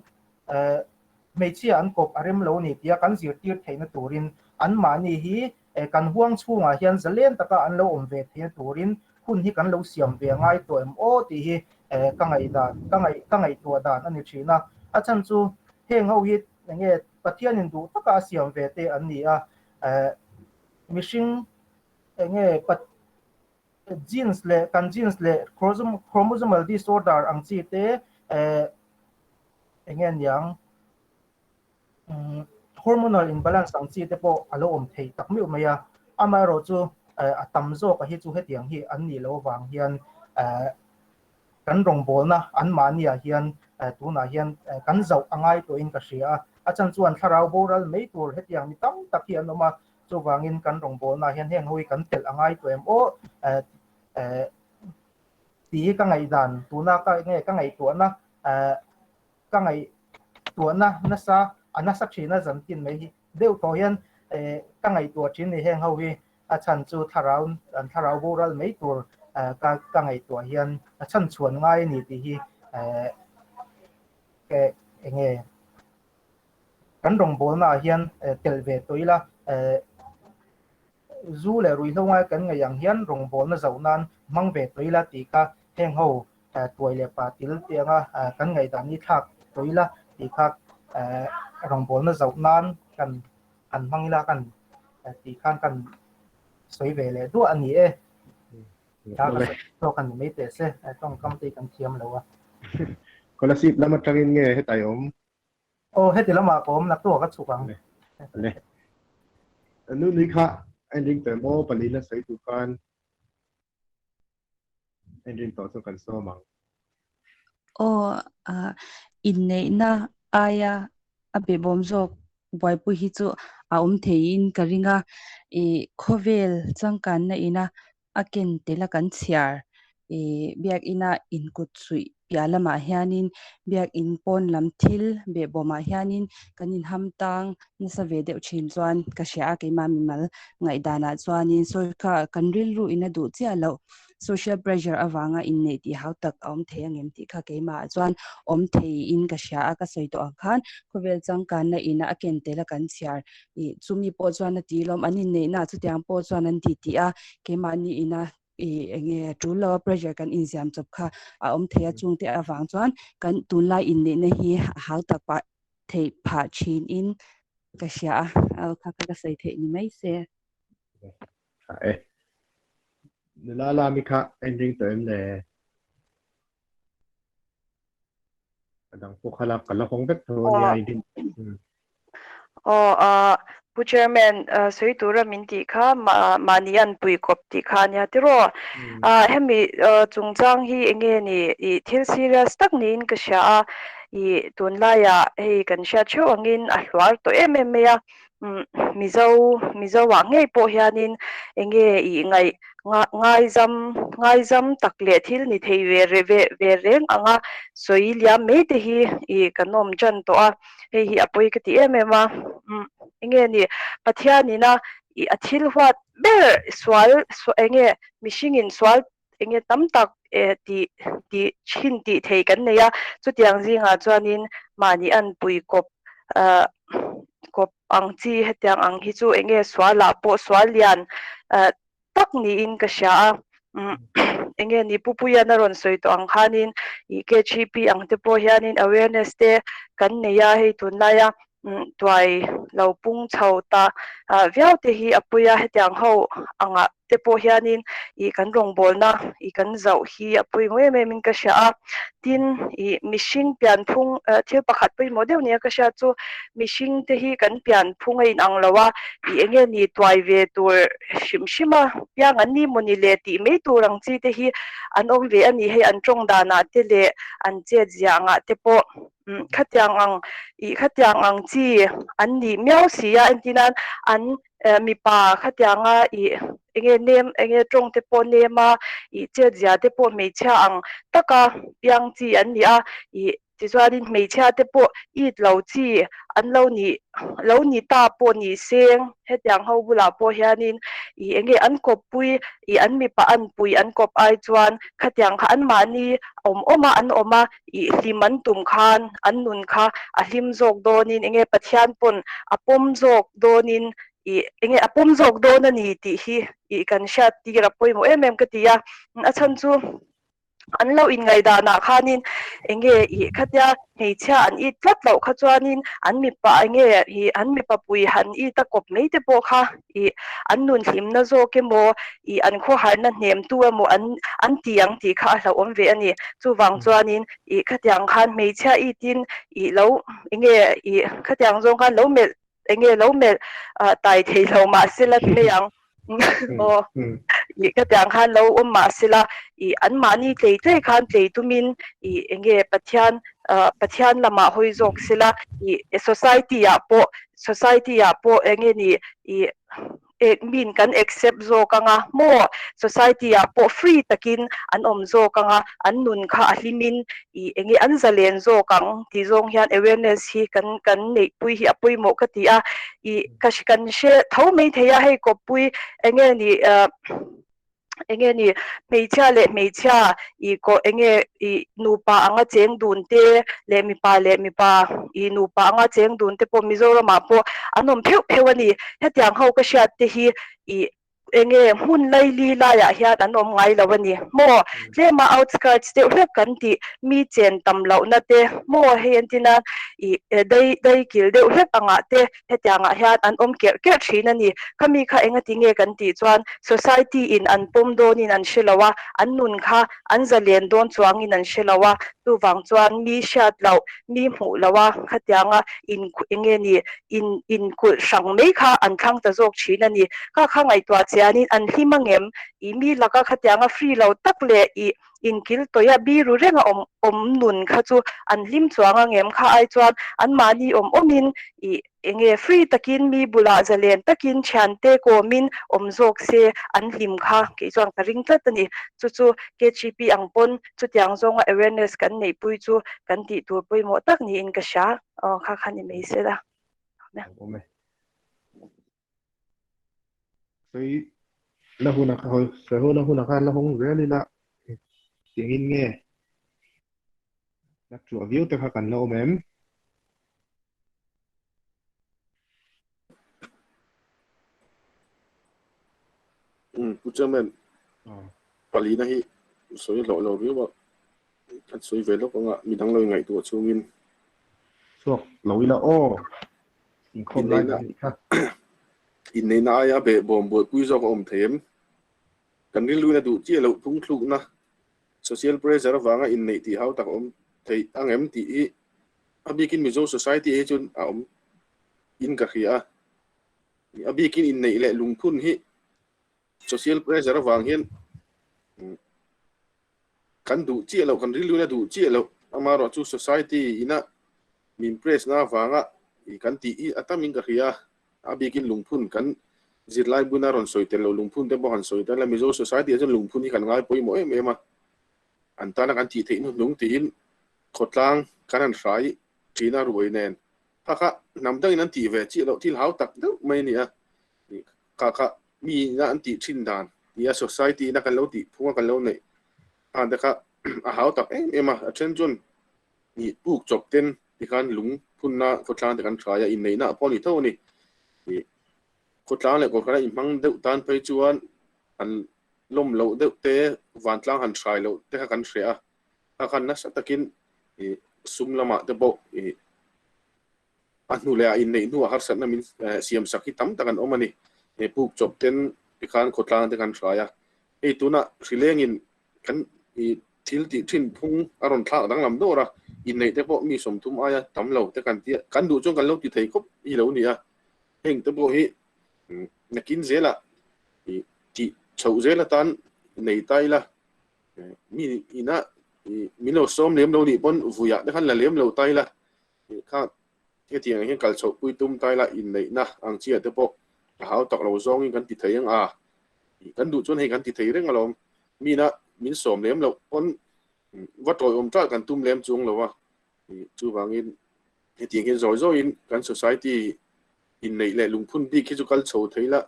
Hmeichhia an kawp a rem lo ni tia kan zirtir theihna turin anmahni hi kan huang chhungah hian zalen taka an lo awm ve theihna turin hun hi kan lo siam ve a ngai tawh em aw tih hi ka ngaihdan ka ngaih ka ngaihtuah dan a ni thin a. A chhan chu heng ho hi enge Pathianin duh taka a siam ve te an ni a, mihring enge genes leh kan genes leh chromosomal disorder ang chi te eng nge niang hormonal imbalance ang chi te pawh a lo awm thei tak meuh mai a, amaherawhchu a tam zawk a hi chu hetiang hi an nih loh avang hian kan rawngbawlna anmahni ah hian tunah hian kan zauh a ngai tawhin ka hria a, a chhan chuan thlarau boral mai tur hetiang mi tam tak hi an awm a, chuvangin kan rawngbawlna ah hian heng ho hi kan telh a ngai tawh em aw tih hi ka ngaihdan tuna ka nge ka ngaihtuahna ka ngaihtuahna nasa a nasa thin a zan tin mai hi deuh tawh hian ka ngaihtuah thin ni heng ho hi a chhan chu thlarau an thlarau boral mai tur ka ka ngaihtuah hian a chhan chhuan ngai a ni tih hi enge kan rawngbawlna ah hian telh ve tawh ila Zu leh ruihhlo ngai kan ngaih ang hian rawngbawlna zoh nan hmang ve tawh ila tih kha heng ho tuai leh pa til tih anga kan ngaihdan hi thlak tawh ila tih kha rawngbawlna zoh nan kan han hmang ila kan tih khan kan sawi ve leh duah a ni e. Tha ka sawi tawk a ni mai teh se, tawngkam te hi kan thiam lo a. Kolasib lam atangin nge hetai awm? Aw heti lamah ka awm naktuk a ka chhuk ang. Le. Nu nui kha a inring tawh em aw palina sawi tur khan a inring tawh chu kan sawm ang. Aw inneihna aia a behbawm zawk buaipui hi chu a awm theiin ka ring a, ih khawvel changkanna ina a ken tel a kan chhiar ih biakina inkut suih piah lamah hianin biakin pawn lam thil behbawmah hianin kan inham tang nasa ve deuh thin chuan ka hria a keimah mimal ngaihdanah chuanin sawi kha kan rilru in a duh chiah loh social pressure avanga inneih tih hau tak a awm thei angem tih kha keimah chuan awm theiin ka hria a ka sawi tawh ang khan khawvel changkanna ina a ken tel a kan chhiar ih chumi pawh chuan a ti lawm an inneihna chutiang pawh chuan an ti tih a keimahni ina ih enge tul lo a pressure kan inziam chawp kha a awm thei a chungte avang chuan kan tunlai inneihna hi a hau tak pah theih phah thin in ka hria a kha ka sawi theih ni mai se. Tha e. Nula lami kha a inring tawh em le? A dang pawh kha la ka la hawng vek tho a nia i rin. Aw a Pu Chairman sawi tura min tih kha mahni an pui kawp tih kha ania tiraw? Hemi chungchang hi enge ni i thil serious tak niin ka hria a, i tunlaiah hei kan hriat theuh angin a hluar tawh em em mai a, Mizo Mizo ah ngei pawh hianin enge i ngaih ngaizam ngaizam tak leh thil ni thei ve ve ve reng anga sawi liam mai te hi i kan awm tan tawh a, hei hi a pawi ka ti em em a, enge ni Pathianina i a thil huat ber sual enge mihringin sual enge tam tak tih tih thin tih thei kan nei a, chutiang zingah chuanin mahni an pui kawp ah kawp ang chi hetiang ang hi chu enge sualah pawh sual lian ah tak niin ka hria a, umm enge ni Pu Puian a rawn sawi tawh ang khanin ih KHP ang te pawh hianin awareness te kan nei a hei tunlaia umm tuai lo pung chho ta ah viau te hi a pui a hetiang ho angah te pawh hianin ih kan rawngbawlna ih kan zauh hi a pawimawh em em in ka hria a, tin ih mihring pianphung thil pakhat pawimawh deuh nia ka hriat chu mihring te hi kan pianphung a inang lo a, ih eng nge ni tuai ve tur hrim hrim a piang an ni mawni le tih mai tur ang chi te hi an awm ve a ni hei an tawng danah te leh an chet ziah angah te pawh khatiang ang ih khatiang ang chi an nih miau si a entir nan an mipa khatianga ih enge nem enge tawng te pawh nem a ih chet zia te pawh hmeichhia ang taka piang chi an ni a ih tichuanin hmeichhia te pawh it lo chi an lo nih lo ni ta pawh ni seng hetiang ho bulah pawh hianin ih enge an kawppui ih an mipa an pui an kawp ai chuan khatiang kha anmahni awm awm a an awm a ih hlim an tum khan an nun kha a hlim zawk dawnin enge Pathian pawn a pawm zawk dawnin ih enge a pawm zawk dawn a ni tih hi ih kan hriat tir a pawimawh em em ka ti a, a chhan chu an lo inngaihdanah khanin enge ih khatia hmeichhia an it tlat loh kha chuanin an mipa enge ih an mipa pui han it a kawp mai te pawh kha ih an nun hlimna zawk emaw ih an khawharna hnemtu emaw an an ti ang tih kha a hlauhawm ve a ni. Chuvang chuanin ih khatiang khan hmeichhia itin ih lo enge ih khatiang zawng khan lo melh enge lo melh ah tai thei lo mah sela ti mai ang aw ih khatiang khan lo awm mah sela ih anmahni tlei tlei khan tlei tumin ih enge Pathian ah Pathian lamah hawi zawk sela ih society ah pawh Society ah pawh eng nge ni ih ek min kan accept zawk anga maw society ah pawh free takin an awm zawk anga an nun kha a hlimin ih eng nge an zalen zawk ang tih zawng hian awareness hi kan kan neihpui hi a pawimawh ka ti a ih ka kan hre tho mai thei a hei kawppui eng nge ni ah enge ni hmeichhia leh hmeichhia ih kawh enge ih nupa anga cheng dun te leh mipa leh mipa ih nupa anga cheng dun te pawh Mizoramah pawh an awm pheuh pheuh a ni. Hetiang ho ka hriat te hi ih Enge hmun laili laiah hian an awm ngai lo a ni maw? Tlema outskirts deuh hlek kan tih mi chen tam lohna te maw hei an tina ih dai dai kil deuh hlek angah te hetiangah hian an awm kerh kerh thin a ni. Khami kha engati nge kan tih chuan society in an pawm dawnin an hre lo a, an nun kha an zalen dawn chuangin an hre lo a, chuvang chuan mi hriat loh mi hmuh lo a khatianga in enge ni in inkulh hrang mai kha an thlang ta zawk thin a ni. Kha kha ngaihtuah chianin an hlim angem? I mi laka khatianga free lo tak leh i inkil tawih a biru renga awm awm nun kha chu an hlim chuang angem? Kha ai chuan anmahni awm awmin i Enge free takin mi bulah zalen takin thiante kawmin awm zawk se an hlim kha kei chuan ka ring tlat a ni. Chu chu KGP ang pawn chutiang zawnga awareness kan neihpui chu kan tih tur pawimawh tak niin ka hria. Aw kha kha ni mai se la. Awm e. Sawi la huna kha hawi sawi ho la huna khan la hawng zel ila tiangin nge la tuah viau te kha kan la awm em? Um, Pu Chairman, palina hi sawi hlawh lo viau a, kan sawi ve lawk anga midang lo ingaihtuah chungin. Chhuak lo ila aw, inkhawm lai dah nih kha. Inneihna aia behbawm buaipui zawk a awm thei em? Kan rilruin a duh chiah loh phungthlukna Social pressure avanga inneih tih hau tak a awm theih ang em tih hi a bikin Mizo society ah hi chuan a awm in ka hria a. A bikin inneih leh lungphun hi social pressure avang hian kan duh chiah loh, kan rilruin a duh chiah loh. Amaherawhchu society ina min press na avanga kan tih hi a tamin ka hria a. A bikin lungphun kan zirlai buna rawn sawi tel lo lungphun te pawh han sawi tel a, Mizo society ah chuan lungphun hi kan ngai pawimawh em em a, an tana kan tih theih hnuhnung tiin khawtlang kan han hrai thin a ruai nen kha kha hnam dangin an tih ve chiah loh thil hau tak deuh mai a ni a, kha kha mi ina an tih thin dan nia society ina kan lo tih phung a kan lo neih khan te kha a hau tak em em a, a then chuan Nih puk chawp ten tikhan lung phunna khawtlang te kan hrai a, inneihna pawh a ni tho a ni. Nih khawtlang leh kawrkhana inhmang deuh tan phei chuan han lawm loh deuh te, vantlang han hrai loh te kha kan hria a, kha khan nasa takin ih sum lamah te pawh ih A hnu leh a inneih hnuah harsatna min siam sak hi tam tak an awm a ni. He puk chawp ten tikhan khawtlang te kan hrai a. Hei tunah hrilengin kan thil tih thin phung a rawn thlak danglam dawr a, inneih te pawh mi 30 aia tam lo te kan tia, kan duh chuan kan lo ti thei khawp hi lo ni a. Heng te pawh hi nakin zelah tih chhoh zel atan nei ta ila, mi ina min lo sawm lem lo nih pawn vuiah te khan la lem lo ta ila, Kha hetiang hian kal chhoh pui tum tai la inneihna ang chiah te pawh a hau tak lo zawngin kan ti thei ang a, kan duh chuan hei kan ti thei reng alawm. Mina min sawm lem loh pawn va tawiawm ṭalh kan tum lem chuang lo a, chuvangin hetiang hian zawi zawiin kan society inneih leh lungphun bik hi chu kal chho thei la,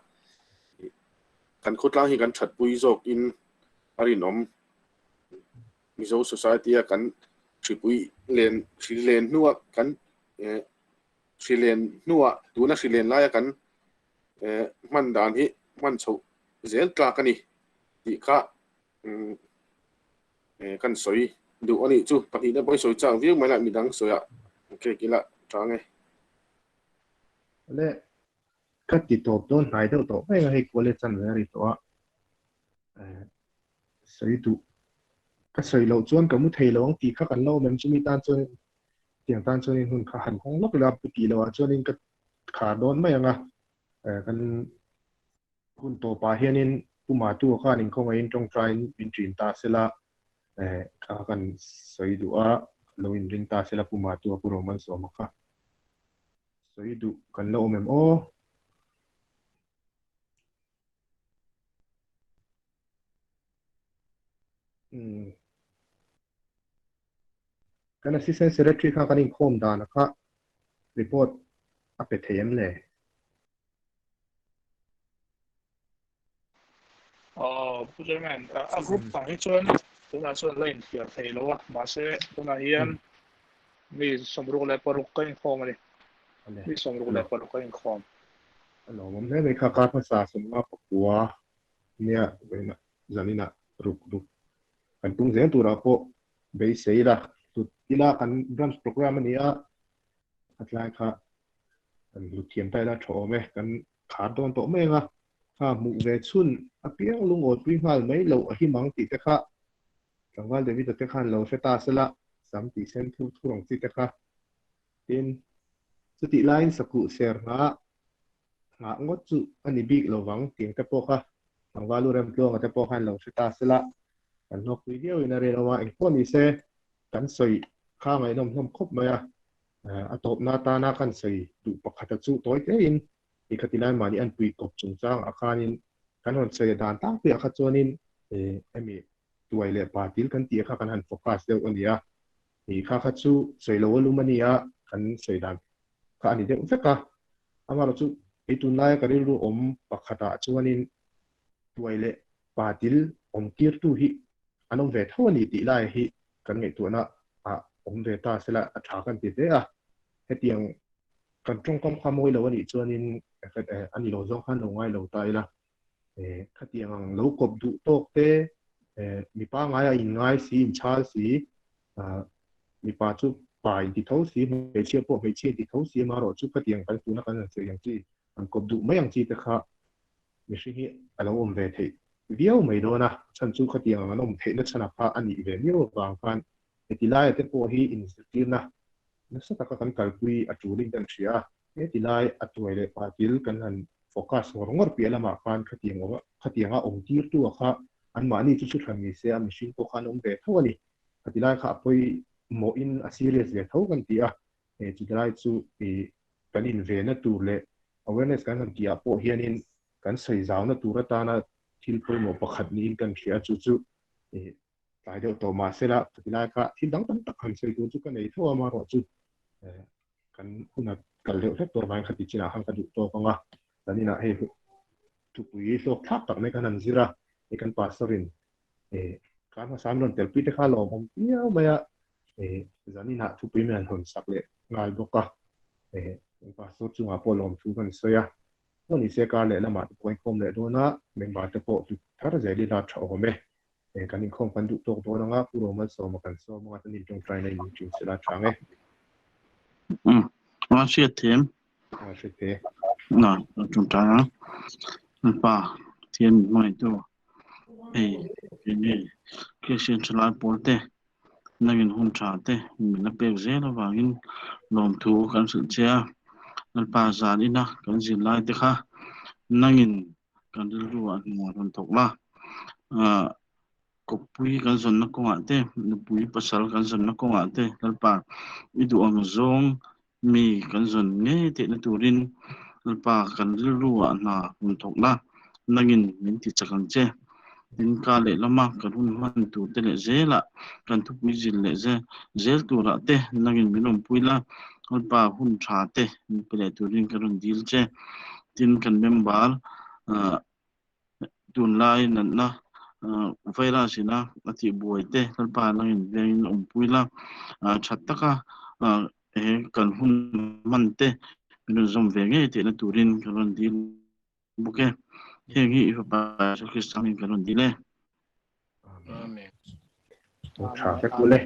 kan khawtlang hi kan ṭhatpui zawkin a rinawm. Mizo society a kan hripui len hri len hnua kan hri len hnua tuna hri len laia kan hman dan hi hman chhoh zel tlak a ni tih kha kan sawi duh a nih chu. Pahnihna pawh hi sawi chak viau mai lah midang sawiah cake ila tang e. Le ka ti tawp dawn hnai deuh tawh mai a hei kual e chan ve a ri tawh a. Sawi duh. Ka sawi loh chuan ka mu thei lo ang tih kha kan la awm em? Chumi tan chuan tiang tan chuanin hun kha han hawng lawk ila pu tih loh ah chuanin ka khar dawn mai ang a. Kan hun tawpah hianin Pu Matua khan inkhawngaihin tawngtaiin min ṭin ta sela kha kan sawi duh a, lo inring ta sela Pu Matua Pu Romalsawma kha sawi duh kan la awm em aw? Kan Assistant Secretary kha kan inkhawm dan a kha report a pe thei em le? Aw, Pu Chairman, a group ang hi chuan tunah chuan la inthiar thei lo a, mahse tunah hian mi 66 ka inkhawm a ni. Mi 66 ka inkhawm. A lawmawm hle mai kha, kar hmasa 59. Nia, vawiinah zaninah ruk ruk kan tum zel turah pawh beisei ila, hlut ila kan branch programme a ni a, a tlai kha kan hlut thiam ta ila tha awm e, kan khar dawn tawh mai ang a, kha hmuh ve chhun apiang lungawipui nghal mai loh a him ang tih te kha tlangval David-a te khan lo hre ta sela, sam tih sen thur thur ang chi te kha. Tin, chutih laiin sakuh ser nghah nghah ngawt chu a ni bik lo vang tiang te pawh kha tlangval u Remtluanga te pawh khan lo hre ta sela, kan hlawkpui viauin a rinawm a, engpawh ni se kan sawi kha ngaihnawm hlawm khawp mai a, a tawpna atana kan sawi duh pakhata chu tawi tein i khati lai mahni an pui kawp chungchangah khanin kan rawn sawi dan tlangpuiah kha chuanin hemi tuai leh patil kan tih kha kan han focus deuh a ni a, i kha kha chu sawi lo a lum a ni a, kan sawi dan kha a ni deuh vek a. Amaherawhchu kei tunlaia ka rilru awm pakhatah chuanin tuai leh patil awm tirtu hi an awm ve tho a ni tih lai hi kan ngaihtuahna ah awm ve ta sela a tha kan ti hle a. Hetiang kan tawngkam kha mawi lo a nih chuanin a ni lo zawng khan lo ngai lo ta ila. Khatiang ang lo kawp duh tawk te mipa ngaia inngai si, inchhal si, mipa chu pa inti tho si, hmeichhia pawh hmeichhia inti tho si amaherawh chu khatiang kan tuna kan han sawi ang chi, an kawp duh mai ang chi te kha mihring hi a lo awm ve theih viau mai dawn a, chhan chu khatiang ang an awm theihna chhanah kha a nih ve miau avang khan heti laia te pawh hi inzirtirna nasa taka kan kalpui a tulin kan hria a, heti lai a tuai leh patil kan han focus ngawr ngawr piah lamah khan khatiang awm khatianga awm tirtu a kha anmahni chu chu thlan ni se a mihring pawh khan awm ve tho a ni. Khati lai kha a pawimawhin a serious ve tho kan ti a, chuti lai chu kan invena tur leh awareness kan han tihah pawh hianin kan sawi zauna tur atana thil pawimawh pakhat niin kan hria a, chu chu tlai deuh tawh mah sela khati lai kha thil dang tam tak han sawi tur chu ka nei tho a, amaherawh chu kan huna kal deuh hlek tur avangin khati chinah khan ka duh tawk ang a, zaninah hei thupui hlawk thlak tak mai kan han zir a, hei kan pastor in kan hmasa an rawn telpui te kha lawmawm viau mai a, zaninah thupui mai an hawn sak leh nghal bawk a, pastor chungah pawh lawmthu kan sawi a, pawh ni se kar leh lamah te pawh inkhawm leh dawn a, member te pawh thar zel ila tha awm e. Kan inkhawm kan duh tawk dawn anga Pu Romalsawma kan sawm anga chuan intawngtai na in ṭin sela chang e. Umm a hriat them. A hriat the. Na tawngtai a. Pa Pathian min hmangaihtu hei keini Kristian thalai pawl te nangin hun tha te min la pek zel avangin lawmthu kan hrilh che a. Lalpa zan ina kan zirlai te kha nangin kan rilru ah hna rawn thawk la, ah kawppui kan zawnna kawngah te, nupui pasal kan zawnna kawngah te Lalpa i duh ang zawng mi kan zawn ngei theihna turin Lalpa kan rilru ah hna rawn thawk la, nangin min ti chak ang che. Tin, ka lehlama kan hun hman tur te leh zelah kan thupui zil leh zel turah te nangin min awmpui la, Lalpa hun tha te min pe leh turin ka rawn dil che. Tin, kan member tunlai natna virus ina a tih buai te Lalpa nangin vengin awmpui la, tha taka he kan hun hman te min rawn zawm ve ngei theihna turin ka rawn dil bawk e. Heng hi i Fapa Jesuh Krista hming kan rawn dil e. Amen. Tha vek ule.